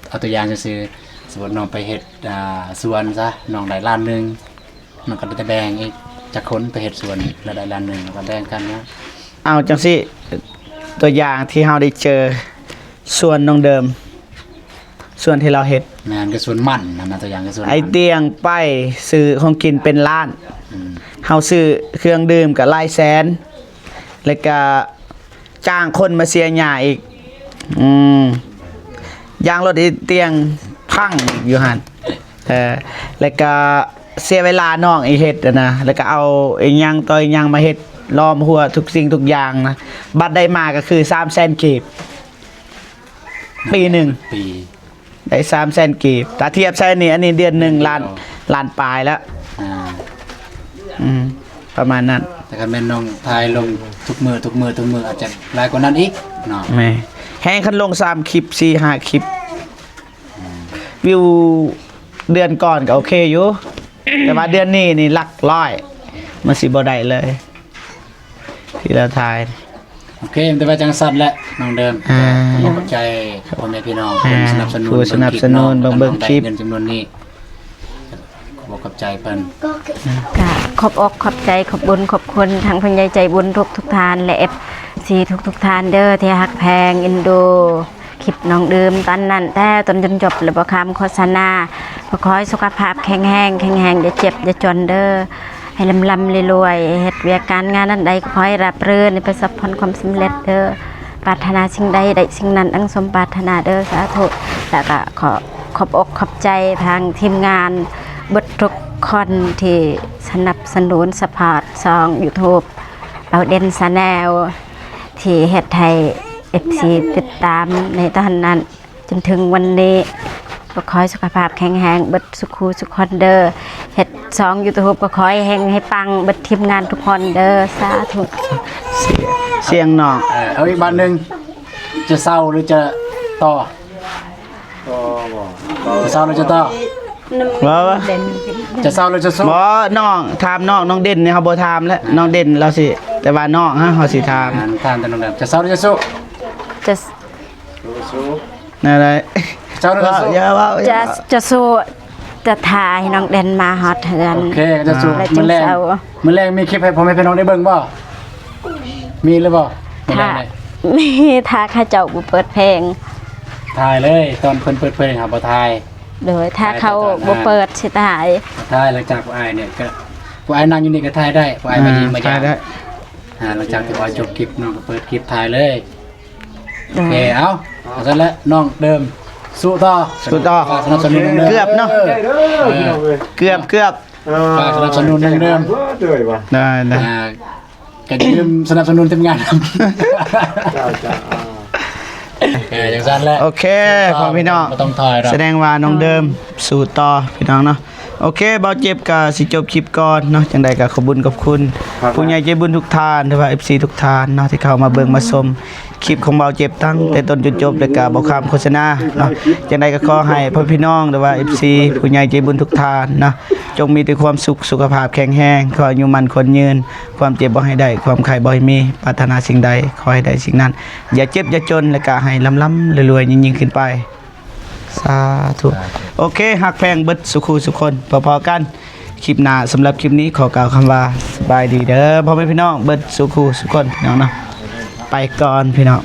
ເອົາຕົວຢ່າງຊື່ໆ ສົມມຸດນ້ອງໄປເຮັດ ອ່າ ສວນຊະ ນ້ອງໄດ້ລ້ານໜຶ່ງ ມັນກໍໄດ້ແບ່ງອີກ ຈັກຄົນໄປເຮັດສວນລະໄດ້ລ້ານໜຶ່ງ ແລ້ວກໍແບ່ງກັນນະ. ເອົາຈັ່ງຊີ້ ຕົວຢ່າງທີ່ເຮົາໄດ້ເຈີສວນນ້ອງເດີມ ສວນທີ່ລາວເຮັດ ແມ່ນ ກໍສວນມັນຫັ້ນນະ ຕົວຢ່າງກໍສວນມັນ ໄອ້ຕຽງໄປຊື້ຂອງກິນເປັນລ້ານ ອືມ ເຮົາຊື້ເຄື່ອງດື່ມກໍຫຼາຍແສນ ແລ້ວກໍ ຈ້າງຄົນມາເສຍຫຍ້າອີກ ອືມ ຢາງລົດອີຕຽງພັງອີກຢູ່ຫັ້ນ ເອີ ແລ້ວກະເສຍເວລານ້ອງອີກເຮັດຫັ້ນນະ ແລ້ວກະເອົາອີຫຍັງຕໍ່ອີຫຍັງມາເຮັດລ້ອມຫົວທຸກສິ່ງທຸກຢ່າງນະ ບັດໄດ້ມາກໍຄືສາມແສນກີບ ປີໜຶ່ງ ປີ ໄດ້ສາມແສນກີບ ຖ້າທຽບໃສ່ນີ້ ອັນນີ້ເດືອນໜຶ່ງ ລ້ານ ລ້ານປາຍແລ້ວ ອ່າ ອືມ ປະມານນັ້ນ ແຕ່ຄັນແມ່ນນ້ອງຖ່າຍລົງທຸກມື້ ທຸກມື້ ທຸກມື້ ອາດຈະຫຼາຍກວ່ານັ້ນອີກເນາະ ແມ່ນ ແຮງຄັນລົງສາມຄລິບ ສີ່ຫ້າຄລິບ ອືມ ວິວເດືອນກ່ອນກໍໂອເຄຢູ່ ແຕ່ວ່າເດືອນນີ້ນີ້ຫຼັກຮ້ອຍ ມັນຊິບໍ່ໄດ້ເລີຍ ທີ່ລາວຖ່າຍ ໂອເຄ ມີແຕ່ວ່າຈັ່ງຊັ້ນແຫຼະ ນ້ອງເດີມ ອ່າ ຂໍຂອບໃຈພໍ່ແມ່ພີ່ນ້ອງ ອ່າ ເພິ່ນສະໜັບສະໜູນ ຜູ້ສະໜັບສະໜູນ ເບິ່ງຄລິບເນາະ ເບິ່ງຄລິບ ນ້ອງໄດ້ເງິນຈຳນວນນີ້ ຂໍຂອບໃຈເພິ່ນ ກະຂອບອົກຂອບໃຈ ຂອບບຸນຂອບຄຸນ ທັງຜູ້ໃຫຍ່ໃຈບຸນທຸກໆທ່ານ ແລະ ເອັຟຊີທຸກໆທ່ານເດີ ທີ່ຮັກແພງເອັນດູ ຄລິບນ້ອງເດີມຕອນນັ້ນແຕ່ຕົ້ນຈົນຈົບ ແລະ ບໍ່ຂ້າມໂຄສະນາ ຂໍໃຫ້ສຸຂະພາບແຂງແຮງ ແຂງແຮງ ຢ່າເຈັບຢ່າຈົນເດີ ໃຫ້ລ່ຳໆລວຍໆ ເຮັດວຽກການງານອັນໃດກໍຂໍໃຫ້ລາບລື່ນ ປະສົບຜົນຄວາມສຳເລັດເດີ ປາດຖະໜາສິ່ງໃດໄດ້ສິ່ງນັ້ນດັ່ງສົມປາດຖະໜາເດີ ສາທຸ ແລ້ວກໍຂໍຂອບອົກຂອບໃຈທາງທີມງານເບິດທຸກຄົນທີ່ສະໜັບສະໜູນ ສະພອດ ຊ່ອງຢູທູບ ເບົາເດັ່ນ Channel ທີ່ເຮັດໃຫ້ເອັຟຊີຕິດຕາມໃນຕອນນັ້ນ ຈົນເຖິງວັນນີ້ ກໍຂໍໃຫ້ສຸຂະພາບແຂງແຮງເບິດສຸຂູສຸຄົນເດີ. ເຮັດຊ່ອງຢູທູບກໍຂໍໃຫ້ເຮັງໃຫ້ປັງເບິດທີມງານທຸກຄົນເດີ. ສາທຸ. ສຽງນ້ອງ ເອີ ເອົາອີກບາດໜຶ່ງ. ຈະເຊົາຫຼືຈະຕໍ່? ຈະເຊົາຫຼືຈະຕໍ່? ບໍ່ ບໍ່ ຈະເຊົາຫຼືຈະສູ້? ບໍ່ ນ້ອງ ຖາມນ້ອງ ນ້ອງເດັ່ນນີ້ເຮົາບໍ່ຖາມແລ້ວ. ນ້ອງເດັ່ນລາວຊິ ແຕ່ວ່ານ້ອງເຮົາ ເຮົາຊິຖາມ. ອ່າ ຖາມແຕ່ນ້ອງເດັ່ນ ຈະເຊົາຫຼືຈະສູ້? ຈະ ແນວໃດ? ເຈົ້າ ເຈົ້າ ເຈົ້າ ເຈົ້າ ເຈົ້າ ຈະ ຈະສູ້ ຈະຖ້າໃຫ້ນ້ອງເດັ່ນມາຮອດເຮືອນ. ໂອເຄ ຈະສູ້. ມື້ແລງ ມື້ແລງມີຄລິບໃຫ້ພໍ່ແມ່ພີ່ນ້ອງໄດ້ເບິ່ງບໍ່? ມີຫຼືບໍ່? ຖ້າ ມີ ຖ້າເຂົາເຈົ້າບໍ່ເປີດເພງ. ຖ່າຍເລີຍ ຕອນເພິ່ນເປີດເພງຫາບໍ່ຖ່າຍ. ໂດຍ ຖ້າເຂົາບໍ່ເປີດຊິຖ່າຍ. ຖ່າຍ ຫຼັງຈາກຜູ້ອ້າຍນີ້ກໍ ຜູ້ອ້າຍນັ່ງຢູ່ນີ້ກໍຖ່າຍໄດ້ ຜູ້ອ້າຍມາຢ້ຽມມາຢາມ. ອ່າ ຫຼັງຈາກທີ່ວ່າຈົບຄລິບ ນ້ອງກໍເປີດຄລິບຖ່າຍເລີຍ. ໂອເຄ ເອົາ ເອົາຊັ້ນແຫຼະ ນ້ອງເດີມ ສູ້ຕໍ່ ສູ້ຕໍ່. ຝາກສະໜັບສະໜູນນ້ອງເດີມ ເກືອບເນາະ ເອີ ເກືອບ ເກືອບ ເອີ ຝາກສະໜັບສະໜູນນ້ອງເດີມ. ໄດ້ ໄດ້ ອ່າ ກໍຢ່າລືມສະໜັບສະໜູນທີມງານນຳ. ເຈົ້າ ເຈົ້າ ອ່າ ເອີ ຈັ່ງຊັ້ນແຫຼະ. ໂອເຄ ພໍ່ແມ່ພີ່ນ້ອງ ບໍ່ຕ້ອງຖອຍດອກ. ສະແດງວ່ານ້ອງເດີມສູ້ຕໍ່ ພີ່ນ້ອງເນາະ. ໂອເຄ ບ່າວເຈັບກໍຊິຈົບຄລິບກ່ອນເນາະ. ຈັ່ງໃດກໍຂອບບຸນຂອບຄຸນ ຄລັບ ຜູ້ໃຫຍ່ໃຈບຸນທຸກທ່ານ ຫຼືວ່າ ເອັຟຊີ ທຸກທ່ານເນາະ ທີ່ເຂົ້າມາເບິ່ງມາຊົມຄລິບຂອງບ່າວເຈັບຕັ້ງແຕ່ຕົ້ນຈົນຈົບ ແລະກໍບໍ່ຂ້າມໂຄສະນາເນາະ. ຈັ່ງໃດກໍຂໍໃຫ້ພໍ່ແມ່ພີ່ນ້ອງ ຫຼືວ່າ ເອັຟຊີ ຜູ້ໃຫຍ່ໃຈບຸນທຸກທ່ານເນາະ ຈົ່ງມີແຕ່ຄວາມສຸກ ສຸຂະພາບແຂງແຮງ ຂໍອາຍຸໝັ້ນຂວັນຍືນ ຄວາມເຈັບບໍ່ໃຫ້ໄດ້ ຄວາມໄຂ້ບໍ່ໃຫ້ມີ ປາດຖະໜາສິ່ງໃດຂໍໃຫ້ໄດ້ສິ່ງນັ້ນ ຢ່າເຈັບຢ່າຈົນ ແລະກະໃຫ້ລ່ຳໆລວຍໆຍິ່ງໆຂຶ້ນໄປ. ສາທຸ. ໂອເຄ ຮັກແພງເບິດສຸຂູສຸຄົນ ພໍໆກັນຄລິບໜ້າ. ສຳລັບຄລິບນີ້ຂໍກ່າວຄຳວ່າ ສະບາຍດີເດີ ພໍ່ແມ່ພີ່ນ້ອງເບິດສຸຂູສຸຄົນ ພີ່ນ້ອງເນາະ. ໄປກ່ອນ ພີ່ນ້ອງ.